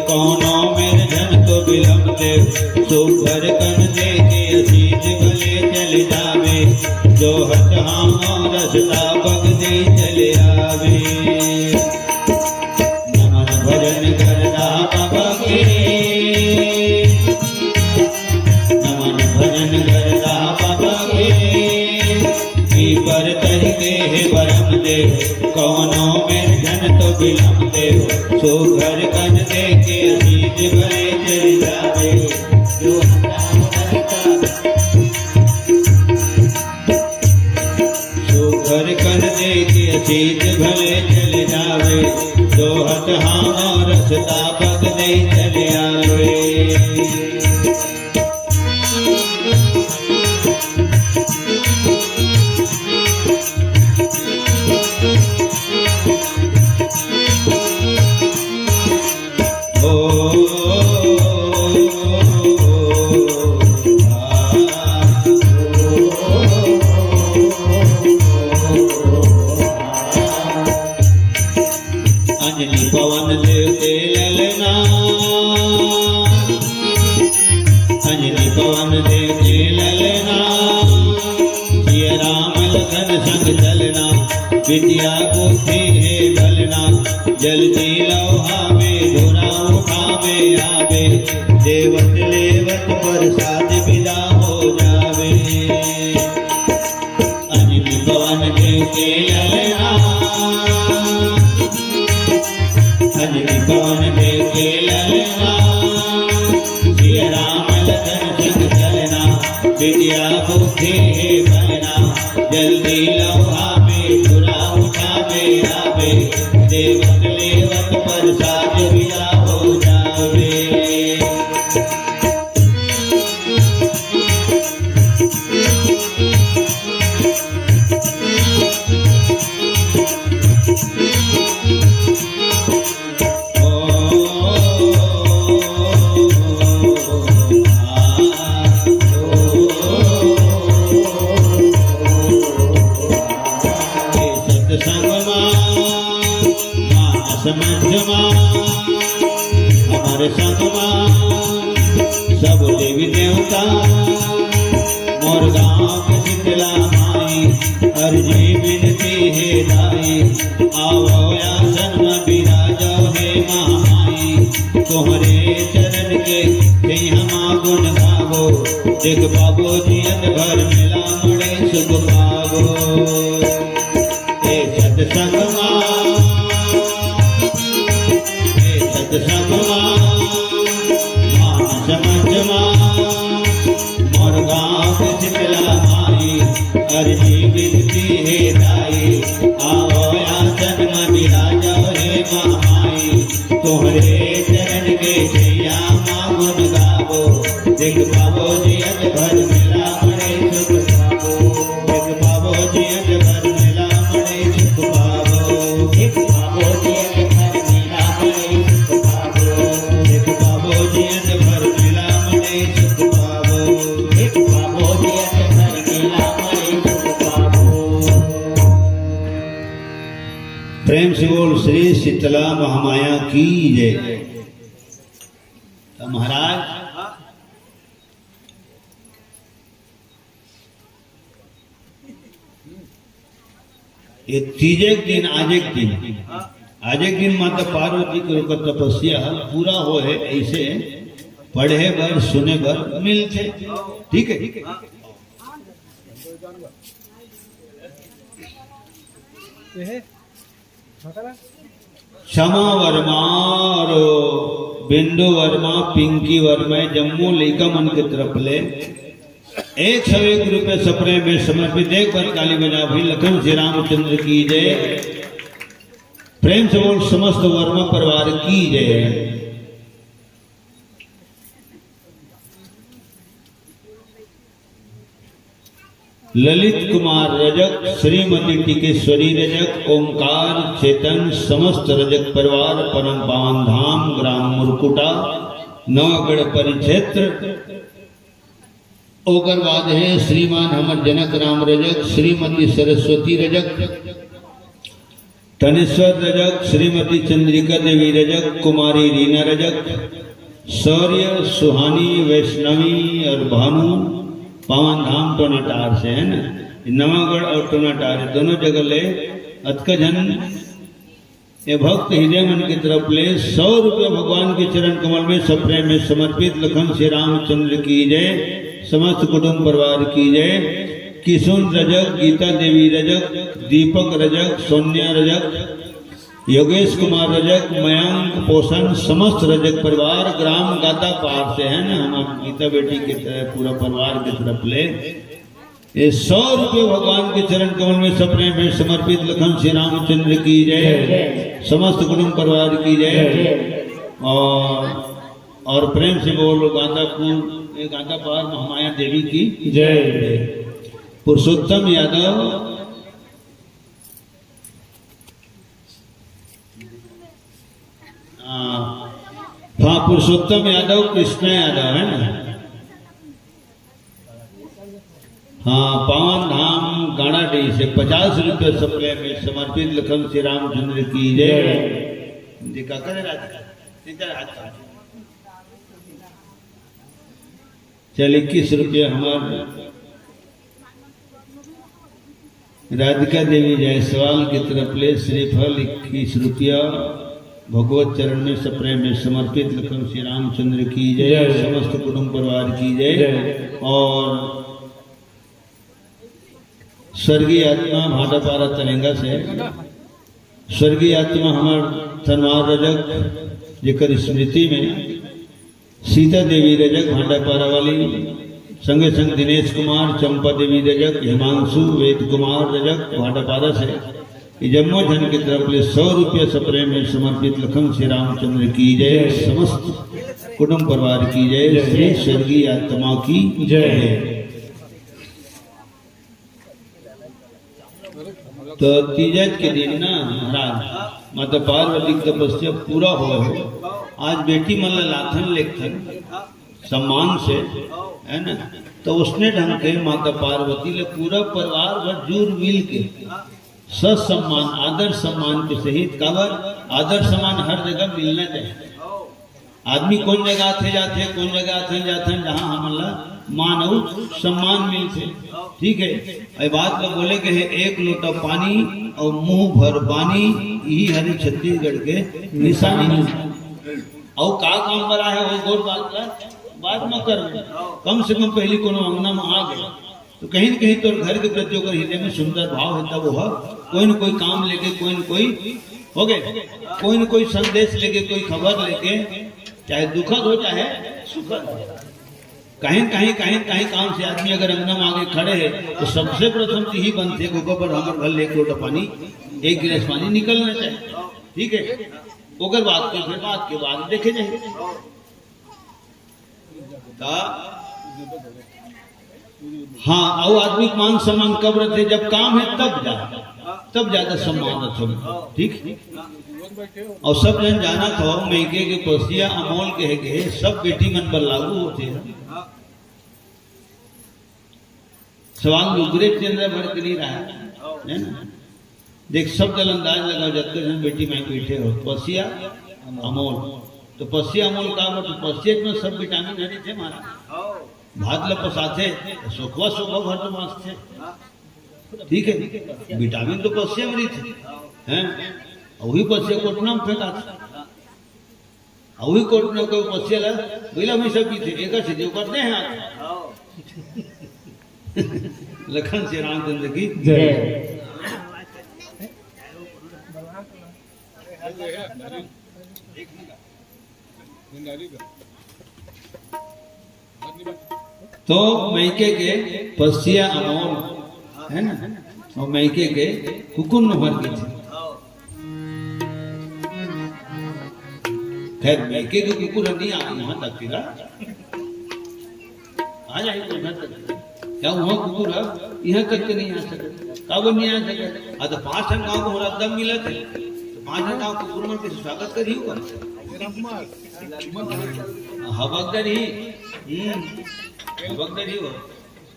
कौनो मेर झन तो बिलम देव। सुघर कन दे के असीस भले चल जावे, जो हत हाँ रस्ता पग दे चले आवे। नमन भजन करदा बाबा के, नमन भजन करदा बाबा के। की पर तरीके हे परम देव, कौनो मेर झन तो बिलम देव। सुघर कन दे के असीस भले चल जावे, जो हत हाँ रस्ता सुघर कन दे के असीस भले चल जावे, जो हत हाँ रस्ता पग दे चल आवे। अंजनी पवन देव के ललना, अंजनी पवन देव के ललना, सिया राम लखन संग चलना, विद्या बुद्धि हे बलना, जल्दी लौहा में झोरा उठावे आवे, देवत लेवत प्रसाद विदा हो जावे। अंजनी पवन देव के ललना, अंजनी पवन देव के ललना, सिया राम लखन संग चलना, विद्या बुद्धि हे बलना, जल्दी लौहा में झोरा उठावे आवे, देवत लेवत प्रसाद विदा हो जावे। सत्संग मा, मानस मंच मा, हमर संग मा, सब देवी देवता, मोर गाँव के शीतला माई, अर्जी विनती हे दाई, आवो आसन म बिराजो हे महामाई, तोहरे चरण के सिंह मा गुण गावो, देख पाबो जियत भर मेला मड़े सुख पाबो। हे सत्संग मा, हे सत्संग मा, मानस मंच मा, मोर गाँव के शीतला माई, अर्जी विनती हे दाई, आवो आसन म बिराजो हे महामाई, तोहरे चरण के छैया मा गुण गावो, देख पाबो जियत भर मेला मड़े सुख पाबो, देख पाबो जियत भर मेला मड़े सुख पाबो, देख पाबो जियत भर मेला मड़े सुख पाबो, देख पाबो जियत भर मेला मड़े सुख पाबो, देख पाबो जियत भर मेला मड़े सुख पाबो। प्रेम से बोल श्री शीतला महामाया की जय। तो महाराज, ये तीजे के दिन, आज एक दिन, आज एक दिन माता पार्वती के ओकर तपस्या पूरा हो है, ऐसे पढ़े बर, सुने बर मिलथे। ठीक है। क्षमा वर्मा और बिंदु वर्मा, पिंकी वर्मा, जम्मो लइका मन के तरफ ले एक सौ एक रुपये सप्रेम में समर्पित। एक बार ताली बजा भाई, लखन श्री रामचंद्र की जय। प्रेम से बोल, समस्त वर्मा परिवार की जय। ललित कुमार रजक, श्रीमती टिकेश्वरी रजक, ओमकार, चेतन, समस्त रजक परिवार, परम पावन धाम, ग्राम मुरकुटा, नवागढ़ परिक्षेत्र। ओकर बाद है श्रीमान हमर जनक राम रजक, श्रीमती सरस्वती रजक, टनेश्वर रजक, श्रीमती चंद्रिका देवी रजक, कुमारी रीना रजक, शौर्य, सुहानी, वैष्णवी और भानु, पावन धाम टोनाटार से, है ना, नवागढ़ और टोनाटार, ये दोनों जगह ले अतका झन ये भक्त हृदय मन की तरफ ले सौ रुपये भगवान के चरण कमल में सप्रेम में समर्पित। लखन श्री रामचंद्र की जय, समस्त कुटुंब परिवार की जय। किशुन रजक, गीता देवी रजक, दीपक रजक, सोनिया रजक, योगेश कुमार रजक, मयंक, पोषण, समस्त रजक परिवार, ग्राम गाता पार से, है ना, हम गीता बेटी के तरह पूरा परिवार की तरफ ले ये सौ रुपये भगवान के चरण कमल में सप्रेम में समर्पित। लखन श्री रामचंद्र की जय, समस्त कुटुंब परिवार की जय। और और प्रेम से बोलो गांधापुर, ये गांधापार महामाया देवी की जय। पुरुषोत्तम यादव, हाँ, हाँ, पुरुषोत्तम यादव, कृष्णा यादव, है ना? हाँ, पावन धाम गाड़ाडीह से पचास रुपये सप्रेम में समर्पित। लखन श्री रामचंद्र की जय। जी, का करे राज का? ठीक है, हाथ का। चल, इक्कीस रुपया हमार राधिका देवी जायसवाल की तरफ ले श्रीफल इक्कीस रुपया भगवत चरण में सप्रेम में समर्पित। लखन श्री रामचंद्र की जय, जय। समस्त कुटुंब परिवार की जय। जय। और स्वर्गीय आत्मा भाटापारा तरेंगा से स्वर्गीय आत्मा हमर तनवार रजक, जेकर स्मृति में सीता देवी रजक भाटापारा वाली, संगे संग दिनेश कुमार, चंपा देवी रजक, हिमांशु, वेद कुमार रजक भाटापारा से, ये जम्मो झन की तरफ ले सौ रुपया सप्रेम में समर्पित। लखन श्री रामचंद्र की जय, समस्त कुटुंब परिवार की जय, श्री स्वर्गीय आत्मा की जय। तो तीजत के दिन ना महाराज, माता पार्वती की तपस्या पूरा हो, आज बेटी मन ला लाथन लेखन सम्मान से, है ना? तो उसने ढंग के माता पार्वती ले पूरा परिवार भर जुर मिल के ससम्मान, आदर सम्मान के सहित, काबर आदर सम्मान हर जगह मिलना चाहिए। आदमी कोन जगह आथे जाथे, कोन जगह आथे जाथे, जहाँ हमन ला मान अउ सम्मान मिलथे। ठीक है, ये बात ला बोले के हे, एक लोटा पानी अउ मुंह भर पानी, यही हरे छत्तीसगढ़ के निशानी। अउ का काम बर आए हे, वो गोर बात ला बाद में कर ले। कम से कम पहली कोनो अंगना में आ गए। तो कहीं न कहीं तोर घर के प्रति ओकर हृदय में सुंदर भाव हे, तब वो कोई न कोई काम लेके, कोई न कोई, हो गए, कोई न कोई संदेश लेके, कोई खबर लेके, चाहे दुखद हो, चाहे सुखद हो, कहीं न कहीं, कहीं न कहीं काम से आदमी अगर अंगना में आगे खड़े हे, तो सबसे प्रथम तो यही बनथे, "गोबर पर हमर घर ले एक लोटा पानी, एक गिलास पानी निकलना चाहिए।" ठीक है, ओकर बाद के फिर बात के बाद देखे जाए। त हाँ, अउ आदमी के मान सम्मान कब रहिथे? जब काम हे तब जा, तब ज्यादा सम्मान रहिथे। ठीक, अउ सब झन जानत हो, मइके के पसिया अमोल के हे, के हे, सब बेटी मन बर लागू होथे। सवाल लुगरे चंद्र भर के नहीं रहा है ना? देख, सब दल अंदाज लगाओ, जतके झन बेटी माई बैठे हो, पसिया अमोल, तो पसिया अमोल का बोलते? पसिया में सब विटामिन हरी थे महाराज। भात ल पसाथे, तो सोखवा सोखवा भर तो बांचथे। ठीक है, विटामिन तो पसिया में रहिथे, हैं? अउ वही पसिया कोटना में फेंकाथे, अउ वही कोटना के पसिया ला बइला भैंसा पीथे, एकर से जो करते हैं आप। लखन से रामचंद्र की जय। तो मइके के पसिया अमोल, है ना, अउ मइके के कुकुर नोहर कहिथे। खैर, मइके के कुकुर ह नहीं आ, वहां तक फिरा। आ जाही तो घर तक। या वहाँ कुकुर ह, यहाँ तक के नहीं आ सके। काबर नहीं आ सके? आ तो पाँच ठन गाँव के हो रद्दा मिलत हे, तो पाँच ठन गाँव कुकुर मन के स्वागत करही होगा। हबकदर ही, हम्म, हबकदर ही हो।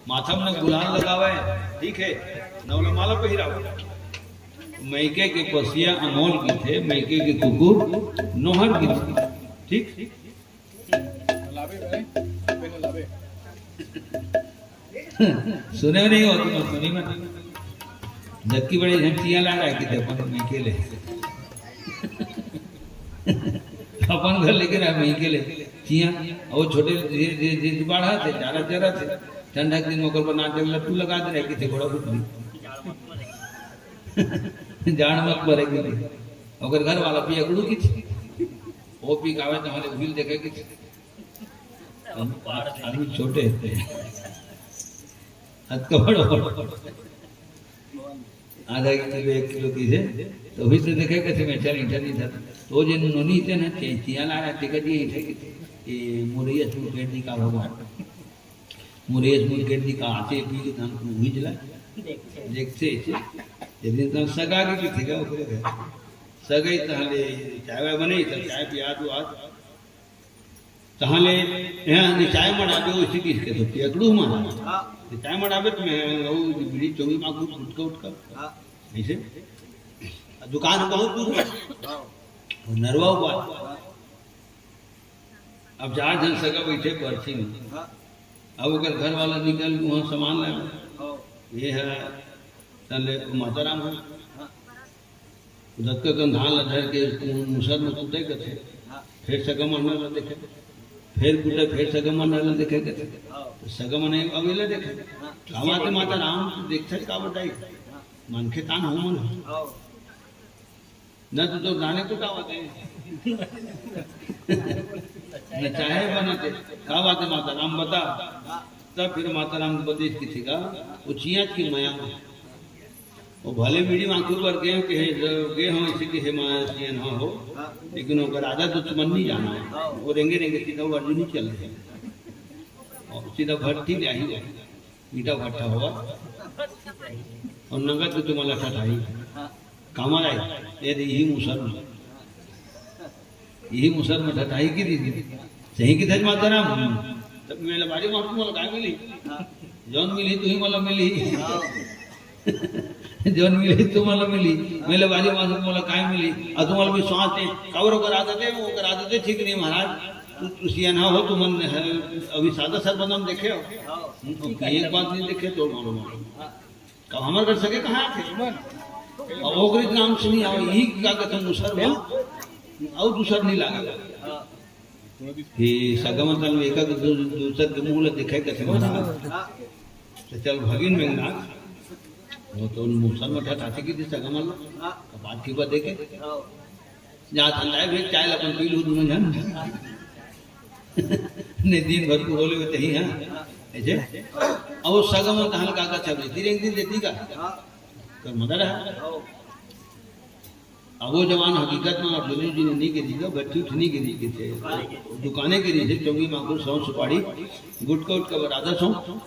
माथा में गुलाल लगावे, ठीक है, नवला माला पहिरावे। मइके के पसिया अमोल कहिथे, मइके के कुकुर नोहर कहिथे, ठीक। सुने नहीं हो तुम, सुनी मत। जबकि बड़े झन चिया ला रहा है कि अपन मइके ले। अपन घर लेके रहा मइके ले। चिया, वो छोटे धीरे, धीरे, धीरे बढ़ा थे, जरा, जरा थे। ठंडा के दिन में ओकर पर नाक लट्टू लगा दे रहे, किथे गोड़ा घुटली। जान मत पड़ेगी। ओकर घर वाला पियकड़ू कहिथे। वो पी गावे तो हमारे भूल देखे कि हम आदमी छोटे थे। अतका बड़ा, आधा किलो, एक किलो कहिथे, तो भी तो देखे कैसे में चल, ईंटा नहीं था। तो जिन नोनी थे ना, चे-, चिया ला रहा, टिकट ये ईंटा की, ये मुरैया सूट पेंट निकाल भगवान। मुरैया सूट पेंट निकाल आते, पी के धान को हुई जला। देखथे। देखथे, एक दिन तन सगा के कहिथे का ओकरे घर। सगई तहले चाय वाय बने, तो चाय पिया दो आज। तहले यहाँ निचाय मड़ाबे, वैसे किसके तो पियकड़ू मारा। हाँ। निचाय मड़ाबे तो मैं वो बीड़ी चोंगी माँ गुट-, गुटका उटका। हाँ। ऐसे। दुकान बहुत दूर है। हाँ। वो नरवा हुआ। हाँ। अब चार झन सगा बैठे बरसी में। हाँ। अब ओकर घर वाला निकल के वहाँ सामान लाए। हाँ। ये है, तहले माता राम है। हाँ। दतका कन धान ला धर के मुसर में कूटे कथे। हाँ। फेर सगा मन ला देखे। फेर कूटे, फेर सगा मन ला देखे कथे। हाँ। तो सगा मन अब एला देखे। हाँ। का बात हे माता राम, देखथे का बताई? हाँ। मनखे तान हो मन। हाँ। न तो, तो जाने कुटावत हे। न चाहे बनत हे। का बात हे माता राम, बता। हाँ। तब फिर माता राम बतेस कथे का, वो चिया के मया में। वो भले बीड़ी मांगू बर गे हो, कहे, गे हो, ऐसे कहे, "माँ, सियन हाँ हो।" हाँ। लेकिन ओकर आदत तो तुमन नहीं जाना। हाँ। वो रेंगे रेंगे सीधा वो अर्जुन ही चल दे। और सीधा भट्टी ले आई हो। ईटा भट्टा होवा। और नंगत के तुम्हारा ठठाई। हाँ। कामा लाई, ये दे यही मुसर में। यही मुसर में ठठाई की दीदी। सही की धज माता राम। तब मेरे बारी माँ तुम लोग काय मिली? हाँ। जौन मिली, तू ही मला मिली। हाँ। जौन मिली, तू मला मिली। मेरे बारी माँ तुम लोग काय मिली? और तुम लोग विश्वास नहीं। कबर ओकर आदत हे, ओकर आदत हे, ठीक नहीं महाराज। तू, तू सियाना हो, तुमन अभी सादा सर बदन देखे हो। हाँ। हम्म, तो एक बात नहीं देखे तो मालूम हो। हाँ। कब हमर घर सगे कहाँ थे? और ओकरे नाम सुनी आओ, यही का कहते मुसर में। और दूसर नहीं लागे। हाँ। कि सगा मन तन एका दू-, दूसर के मुंह ला देखे कथे महाराज। तो चल भगिन मेघनाथ, वो तो मुसर में ठठाथे की थी सगा मन ला। हाँ। तो बात की बात देखे। हाँ। जा ठंडाए भेज चाय ला अपन पी लू दोनों जन। ने दिन भर को बोले हुए तही, हाँ। ऐसे? अब वो सगा मन तहल का का छबे, तीन एक दिन देती का? हाँ। तो मदर है। हाँ। अब वो जवान हकीकत में अर्जुनी जी ने नहीं गिरी, तो बैठी उठ नहीं गिरी के थे। दुकानें गिरी थे, चौंगी मांगुर, सौंफ, सुपारी, गुटका उटका बरादर सौंफ।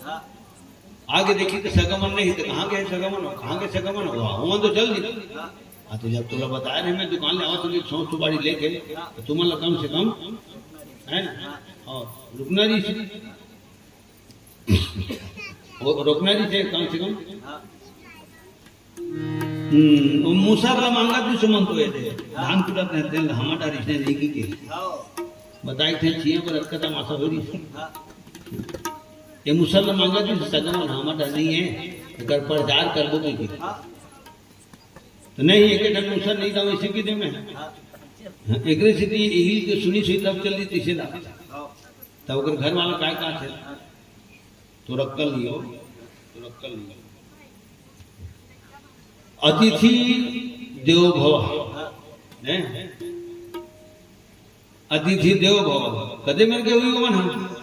आगे देखी तो सगा मन नहीं, तो कहाँ गए सगा मन? कहाँ गए सगा मन? वाह, वहाँ तो चल दी। हाँ, तो जब तोला बताया नहीं, मैं दुकान ले आवा, तुझे सौंफ सुपारी लेके, तो तुमन ला कम से कम, है ना? और रुकना जी से, वो रुकना जी से कम से कम। हम्म, वो मुसर ला मांगा तू सुमन तो ये दे। धान कुटत नहीं, तेल हमारा रिश्ते नहीं की के। बताई थे छिए पर अटका तमाशा हो रही। ये मुसर ला मांगा तू सगा मन हमारा नहीं है। एकर प्रचार करबो कहिके। त नहीं, एक ठन मूसर नहीं था, इसी के दे में। हाँ, एकरे सेती इही के सुनी सुई तब चल दी तीसरे ला। तब ओकर घर वाला काय कहा थे? तो रक्कल नहीं हो, तो रक्कल नहीं हो। अतिथि देवो भव। हैं? अतिथि देवो भव। कते मेर के हुई ओमन ह?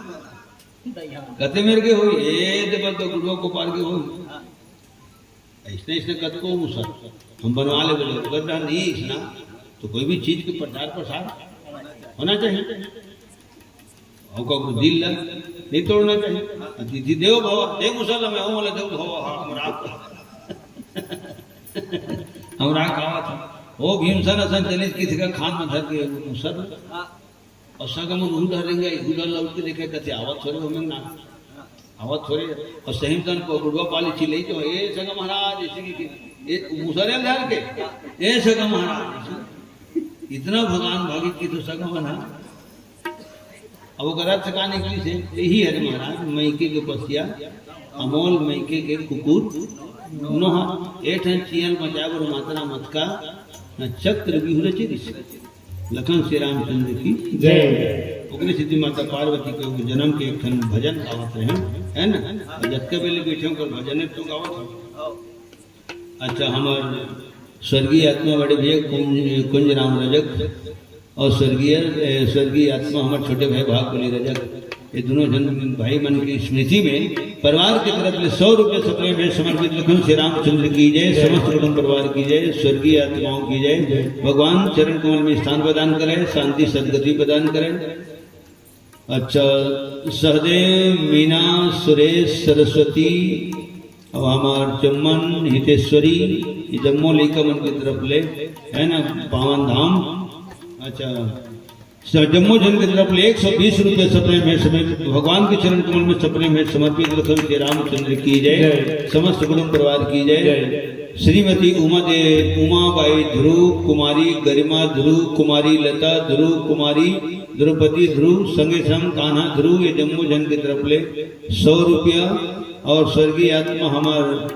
कते मेर के हुई? ए, दे बल तो गुरुआ को पार के हुई। अइसने, अइसने कतको मूसर हम बनवा ले बोले, अगर नहीं अइसना, तो कोई भी चीज के प्रचार प्रसार होना चाहिए। अउ ककरो दिल ला नहीं तोड़ना चाहिए। अतिथि देवो भव, दे मूसर ला मैं हूँ, बोले देवो भव, हाँ, हमरा, हमरा कहावत हे। ओ भीमसेन असन चलिस किसी का खान में धर के मूसर। अउ सगा मन उहू डहर रेंगे, इहू डहर लौट के देखे, कथे, "आवत थोरे हो में ना, आवत थोरे।" अउ सही में तन को बुढ़वा पाली चिल्लाई तो, "ए सगा महाराज," ऐसे की, की, ए मूसर ल धर के, "ए सगा महाराज," ऐसे। इतना भगवान भागित की तो सगा महाराज। अब ओकर अर्थ का निकली से, यही हरे महाराज, मइके के पसिया, अमोल मइके के कुकुर नोहा, ए ठन चियन बचाए बर मात्रा मत का, न चक्र बिहुरे चिरिस। लखन श्री रामचंद्र की जय। ओकरे सेती माता पार्वती के वो जन्म के एक ठन भजन गावत रहे, है ना? अउ जतका बेले बैठे ओकर भजन तो गावत रहे। अच्छा, हमर स्वर्गीय आत्मा बड़े भैया कुंज, कुंज राम रजक अउ स्वर्गीय, ए, स्वर्गीय आत्मा हमर छोटे भाई भागबली रजक, ये दोनों जन भाई मन की स्मृति में परिवार की तरफ ले सौ रुपये सप्रेम भेंट समर्पित। लखन श्री रामचंद्र की जय, समस्त कुटुंब परिवार की जय, स्वर्गीय आत्माओं की जय, भगवान चरण कमल में स्थान प्रदान करें, शांति सद्गति प्रदान करें। अच्छा, सहदेव, मीना, सुरेश, सरस्वती, अउ हमार चम्मन, हितेश्वरी, ये जम्मो लइका मन की तरफ ले, है ना, पावन धाम। अच्छा, स-, जम्मो झन के तरफ ले एक सौ बीस रुपये सप्रेम भेंट समेत भगवान के चरण कमल में सप्रेम भेंट समर्पित। लखन श्री रामचंद्र की जय, जय। समस्त कुटुंब परिवार की जय। जय। श्रीमती उमा दे-, उमा बाई ध्रुव कुमारी, गरिमा ध्रुव कुमारी, लता ध्रुव कुमारी, द्रौपदी ध्रुव, संगे संग कान्हा ध्रुव, ये जम्मो झन के तरफ ले सौ रुपया। अउ स्वर्गीय आत्मा हमार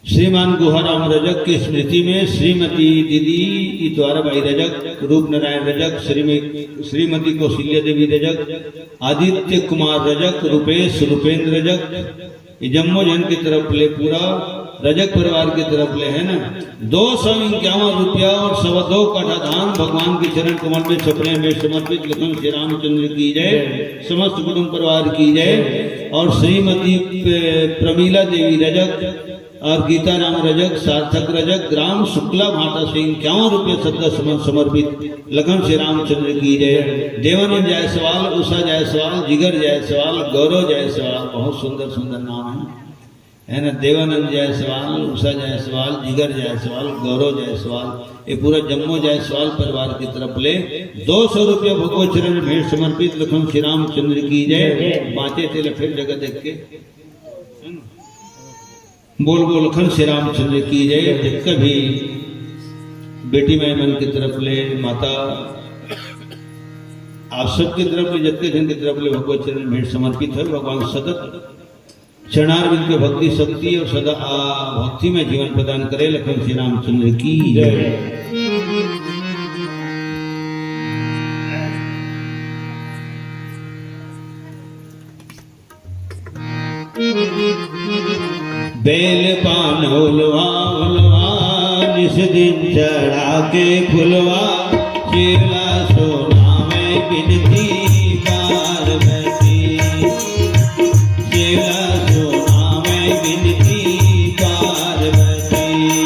श्रीमान गुहाराम रजक की स्मृति में श्रीमती दीदी इतवारा बाई रजक, रूप नारायण रजक, श्रीम-, श्रीमती कौशल्या देवी रजक, आदित्य कुमार रजक, रूपेश, रूपेंद्र रजक, ये जम्मो झन के तरफ ले, पूरा रजक परिवार के तरफ ले, है ना, दो सौ इक्यावन रुपया अउ सवा दो काठा धान भगवान के चरण कमल में सप्रेम भेंट समर्पित। लखन श्री रामचंद्र की जय, समस्त कुटुंब परिवार की जय। अउ श्रीमती प-, प्रमीला देवी रजक अउ गीता राम रजक, सार्थक रजक, ग्राम शुक्ला भाटा से इक्यावन रुपये श्रद्धा सुमन समर्पित। लखन श्री रामचंद्र की जय। देवानंद जायसवाल, उषा जायसवाल, जिगर जायसवाल, गौरव जायसवाल, बहुत सुंदर सुंदर नाम है, है ना? देवानंद जायसवाल, उषा जायसवाल, जिगर जायसवाल, गौरव जायसवाल, ये पूरा जम्मो जायसवाल परिवार की तरफ ले दो सौ रुपया भगवत चरण भेंट समर्पित। लखन श्री रामचंद्र की जय। बाँचे तेला फिर जगह देख के बोल, बोल, लखन श्री रामचंद्र की जय। जतका भी बेटी माई मन की तरफ ले, माता, आप सबके तरफ ले, जतके झन की तरफ ले भगवत चरण भेंट समर्पित है। भगवान सतत चरणारविंद के भक्ति शक्ति अउ सदा, आ, भक्ति में जीवन प्रदान करे। लखन श्री रामचंद्र की जय। बेल पान उलवा उलवा, निस दिन चढ़ा के फुलवा, सेवला सोना में बिनती पार्वती, सेवला सोना में बिनती पार्वती।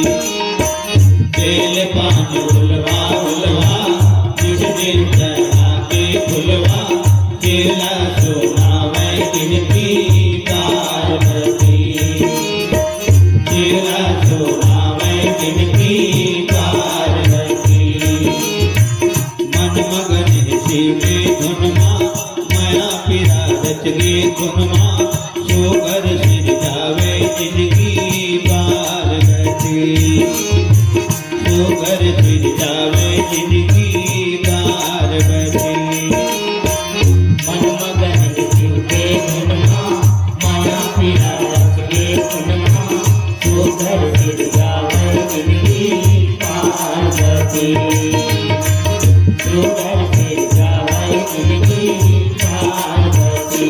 बेल पान उलवा उलवा, निस दिन चढ़ा के फुलवा, सेवला सोना में बिनती पार्वती, सेवला सोना में बिनती पार्वती। मन मगन शिव के धुन मा, माया पीरा रच गे खुन मा, सुघर सिर जावे जिनगी पार्वती, सुघर सिर जावे जिनगी पार्वती। मन मगन शिव के धुन मा, माया पीरा रच गे खुन मा, सुंदर से जावै जिनगी पार्वती।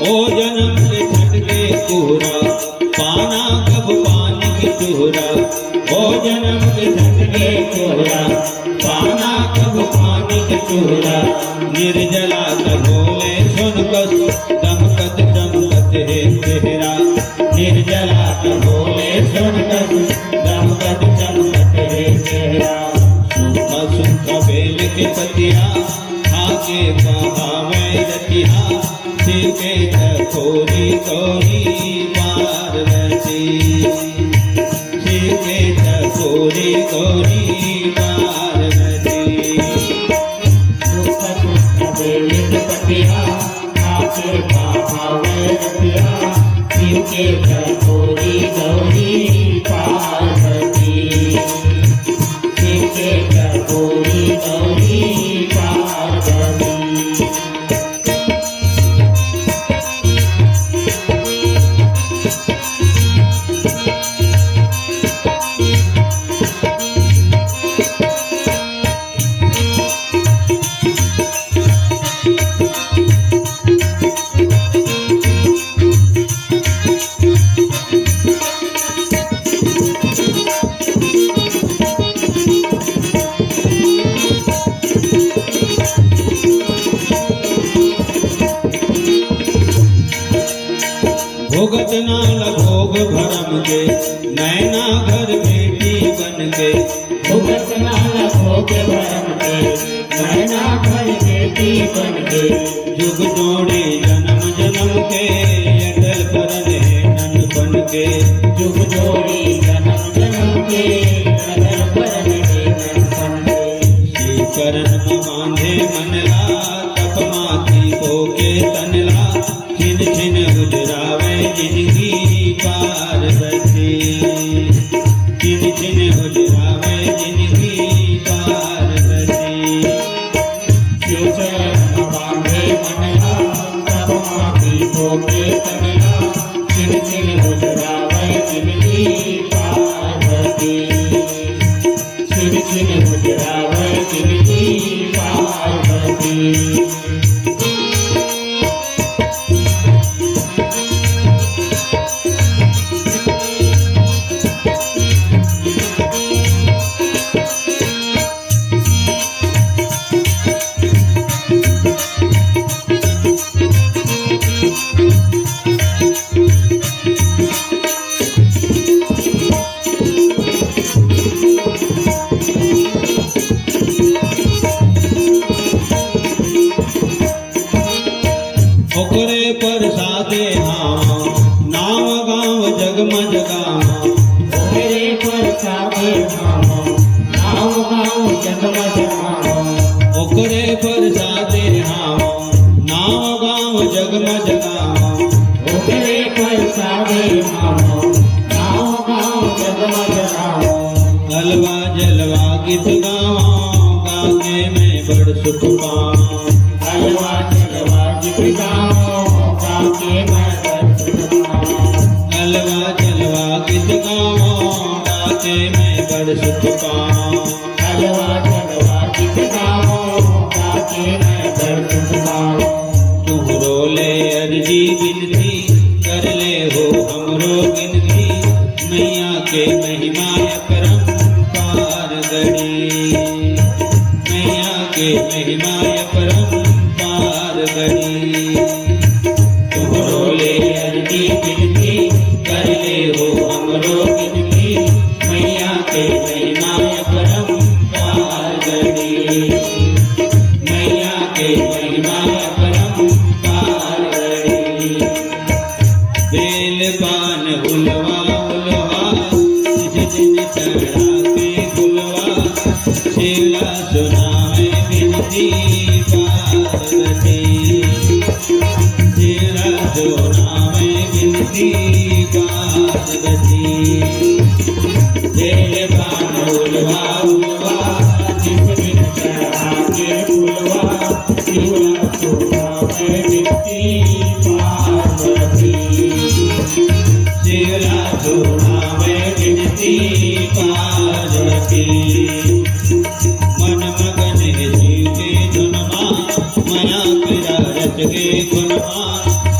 ओ जनम के छटके पूरा, पाना कब पानी की चूरा। ओ जनम के छटके पूरा, पाना कब पानी की चूरा। निर्जला तब होले सोन कस, दमकत दमकत हे चेहरा। निर्जला तब होले सोन कस, दमकत दमकत हे चेहरा। सूखा सूखा बेल के पतिया, खाके बहावे रतिहा, शिव के चकोरी कोरी पार्वती, शिव के चकोरी कोरी पार्वती। सुख सुख बेलित पतिहा, खाके बहावे रतिहा, शिव के चकोरी कोरी पार्वती। के चकोरी कोरी पार्वती। भुगतना ल भोग भरम के, नैना घर बेटी बन के। भुगतना ल भोग भरम के, नैना घर बेटी बन के। जुग जोड़ी जनम जनम के, अटल परन हे नन बन के। जुग जोड़ी जनम जनम के, अटल परन हे नन बन के। श्री चरण म बांधे मन ला, तप माथी होके तन ला। छिन छिन उजरावे जिनगी पार्वती, छिन छिन उजरावे जिनगी पार्वती। शिव चरण म बांधे मन ला, तप माथी होके तन ला। छिन छिन उजरावे जिनगी पार्वती, छिन छिन उजरावे जिनगी पार्वती। ओकरे परसादे हावं, नाव गाँव जगमज गावं। ओकरे परसादे हावं, नाव गाँव जगमज गावं। ओकरे परसादे हावं, नाव गाँव जगमज गावं। ओकरे परसादे हावं, नाव गाँव जगमज गावं। अलवा जलवा गीत गावं, गाके मैं बड़ सुख पावं। अलवा जलवा गीत गावं, गाके मैं बड़ सुख पावं। अलवा जलवा गीत गावं, गाके मैं बड़ सुख पावं। अलवा जलवा गीत गावं, गाके मैं बड़ सुख पावं। तुहरो ले अरजी बिनती, कर ले हो हमरो गिनती। मैया के महिमा अपरंपार गणी, मैया के महिमा अपरंपार गणी। तुहरो ले अरजी बिनती, कर ले हो हमरो गिनती। मैया के महिमा अपरंपार गणी, मैया के महिमा अपरंपार गणी। बेल पान हुलवा हुलवा, जिस दिन चढ़ा के फुलवा, छेला सुनावे बिनती पार्वती। पार्वती। तेरे बान उलवा उलवा, जिसमें चढ़ा के फुलवा, शिवला चोला में गिनती पार्वती। शिवला चोला में गिनती पार्वती। मन मगन हे शिव के धुनमा, मया पिरा रच के गुनमा,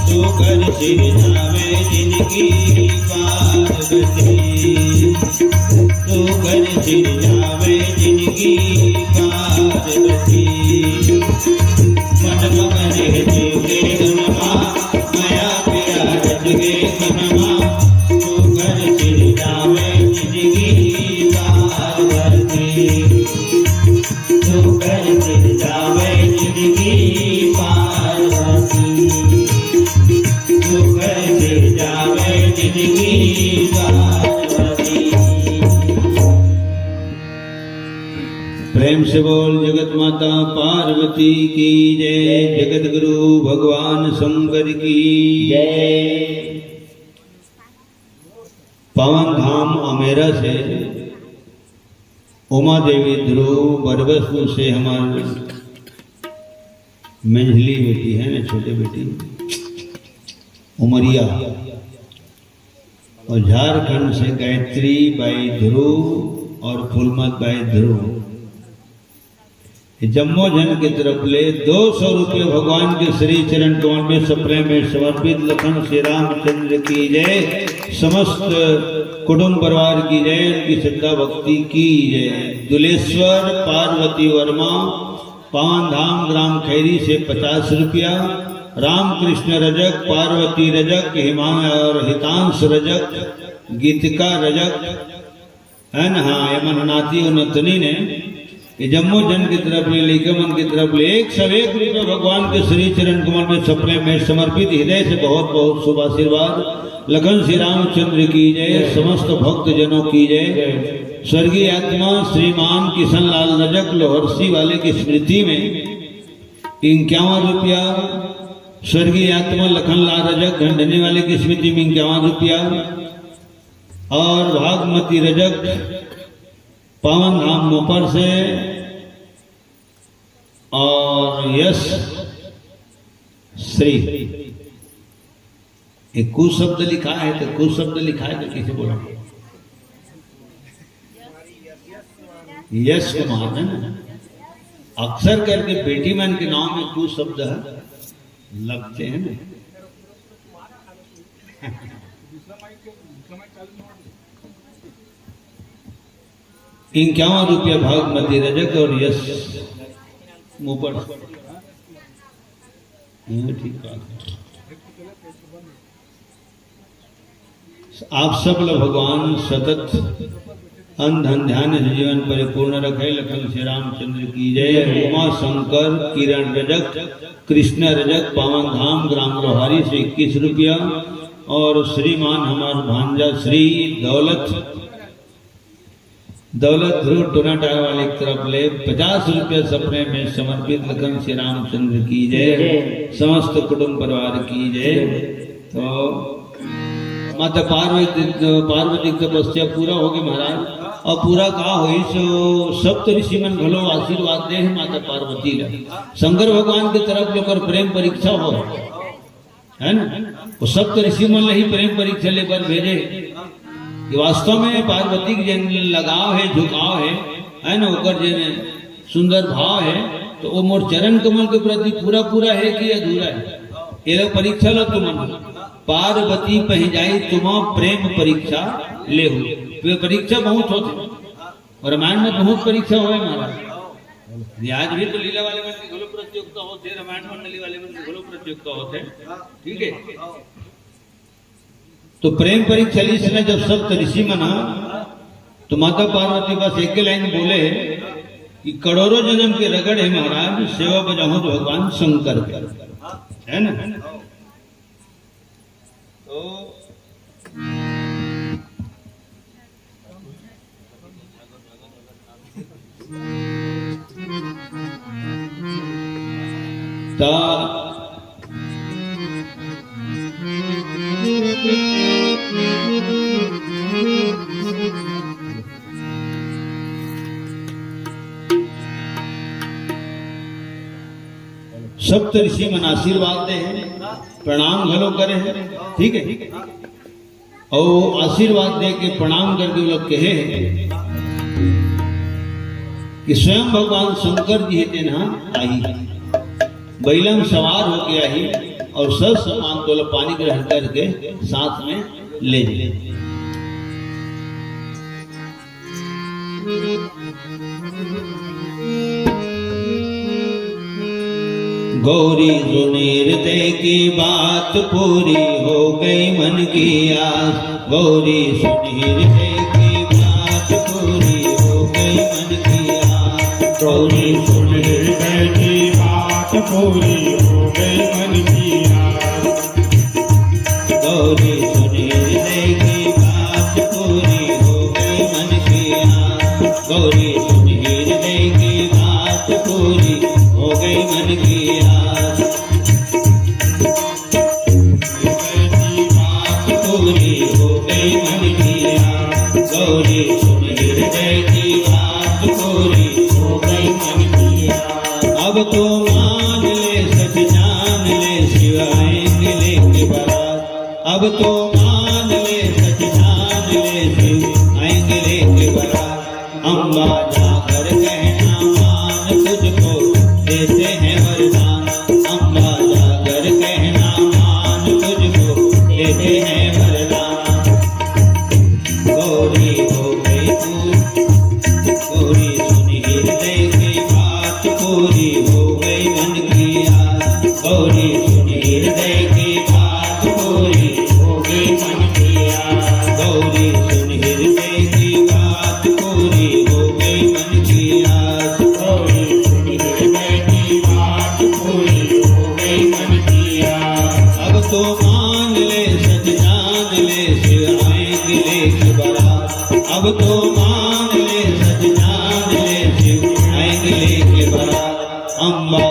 तू कर सिरजावे जिनगी पार्वती। तू कर सिरजावे जिनगी पार्वती। मन मगन हे शिव के धुनमा, मया पिरा रच के गुनमा, तू कर सिरजावे जिनगी पार्वती। तू कर सिरजावे जिनगी पार्वती। तू कर सिरजावे जिनगी पार्वती। प्रेम से बोल जगत माता पार्वती की जय, जगत गुरु भगवान शंकर की जय। पावन धाम अमेरा से उमा देवी ध्रुव, बरबसपुर से हमार मंझली बेटी है ना, छोटे बेटी उमरिया, और झारखंड से गायत्री बाई ध्रुव और फूलमत बाई ध्रुव। ये जम्मो झन के तरफ ले दो सौ रुपये भगवान के श्री चरण कमल में सप्रेम में समर्पित। लखन श्री रामचंद्र की जय, समस्त कुटुंब परिवार की जय, उनकी श्रद्धा भक्ति की जय। दुलेश्वर पार्वती वर्मा, पावन धाम ग्राम खैरी से पचास रुपया, रामकृष्ण रजक, पार्वती रजक, हिमांग और हितांश रजक, गीतिका रजक, है ना? हाँ, ये मन नाती और नतनी ने, ये जम्मो झन की तरफ ले, लइका मन की तरफ ले एक सौ एक रुपये भगवान के श्री चरण कमल में सप्रेम में समर्पित। हृदय से बहुत बहुत शुभ आशीर्वाद। लखन श्री रामचंद्र की जय, समस्त भक्त जनों की जय। स्वर्गीय आत्मा श्रीमान किशन लाल रजक लोहरसी वाले की स्मृति में इक्यावन रुपया, स्वर्गीय आत्मा लखन लाल रजक ढंढनी वाले की स्मृति में इक्यावन रुपया, और भागमती रजक पावन धाम मोपर से, और यश श्री, एक कुशब्द लिखा है तो, कुशब्द लिखा है तो किसे बोला? यश कुमार है ना। अक्सर करके बेटी मन के नाम में कुशब्द लगते हैं ना। इक्यावन रुपया भागमती रजक और यश मोपर। हाँ, ठीक बात है। आप सब ला भगवान सतत अन्न धन ध्यान से जीवन परिपूर्ण रखे। लखन श्री रामचंद्र की जय। उमा शंकर किरण रजक कृष्ण रजक पावन धाम ग्राम लोहारी से इक्कीस रुपया, और श्रीमान हमार भांजा श्री दौलत दौलत ध्रुव टोनाटार वाले की तरफ ले पचास रुपया सप्रेम में समर्पित। लखन श्री रामचंद्र की जय, जय। समस्त कुटुंब परिवार की जय। जय। तो माता पार्वती, पार्वती की तपस्या पूरा होगी महाराज। और पूरा का होई सो सप्त ऋषि मन घलो आशीर्वाद दे हे माता पार्वती ला। शंकर भगवान की तरफ ले ओकर प्रेम परीक्षा हो, है ना? वो सप्त ऋषि मन ला ही प्रेम परीक्षा ले बर भेजे हे कि वास्तव में पार्वती के जेन लगाव हे, झुकाव हे, है ना, ओकर जेन सुंदर भाव हे, तो वो मोर चरण कमल के प्रति पूरा पूरा हे कि अधूरा हे? ये लो परीक्षा लो तुमन, पार्वती पहि जाई तुम प्रेम परीक्षा लेहू। तो ये परीक्षा बहुत होथे, और रामायण में बहुत परीक्षा होय महाराज। आज भी तो लीला वाले मन के घलो प्रतियोगिता होथे, रामायण मंडली वाले मन के घलो प्रतियोगिता होथे, ठीक है। तो प्रेम परीक्षा लीस न जब सप्त ऋषि मन ह, तो माता पार्वती बस एक लाइन बोले कि करोड़ों जन्म के रगड़ हे महाराज, सेवा बजाहूं तो भगवान शंकर के, है ना? तो ता सप्त ऋषि मन आशीर्वाद दे हे, प्रणाम घलो करे हे, ठीक हे। अउ आशीर्वाद दे के प्रणाम करके वो लोग कहे हे कि स्वयं भगवान शंकर जी हे, तेन ह आही, बइला म सवार होके आही अउ सब सामान तोला पानी ग्रहण करके साथ में ले जाही। गौरी सुन हृदय की बात, पूरी हो गई मन की आस। गौरी सुन हृदय की बात, पूरी हो गई मन की आस। गौरी सुन हृदय की बात, पूरी हो गई मन की आस। गौरी सुन हृदय की बात, पूरी हो गई मन की आस। गौरी सुन हृदय की बात, पूरी हो गई मन की आस। हृदय की बात पूरी हो गई मन की आस। गौरी सुन हृदय की बात, पूरी हो गई मन की आस। अब तो मान ले, सच जान ले, शिव आएंगे लेके बारात। अब तो मान ले, सच जान ले, शिव आएंगे लेके बारात। अम्बा जाकर कहना मान, तुझको देते हैं वरदान। अम्बा जाकर कहना मान, तुझको देते हैं वरदान। गौरी हो गई तू, गौरी सुन हृदय की बात, पूरी हो गई मन की आस। गौरी सुन हृदय की बात, पूरी हो गई मन की आस। गौरी सुन हृदय की बात, पूरी हो गई मन की आस। गौरी सुन हृदय की बात, पूरी हो गई मन की आस। अब तो मान ले, सच जान ले, शिव आएंगे लेके बारात। अब तो मान ले, सच जान ले, शिव आएंगे लेके बारात। अम्बा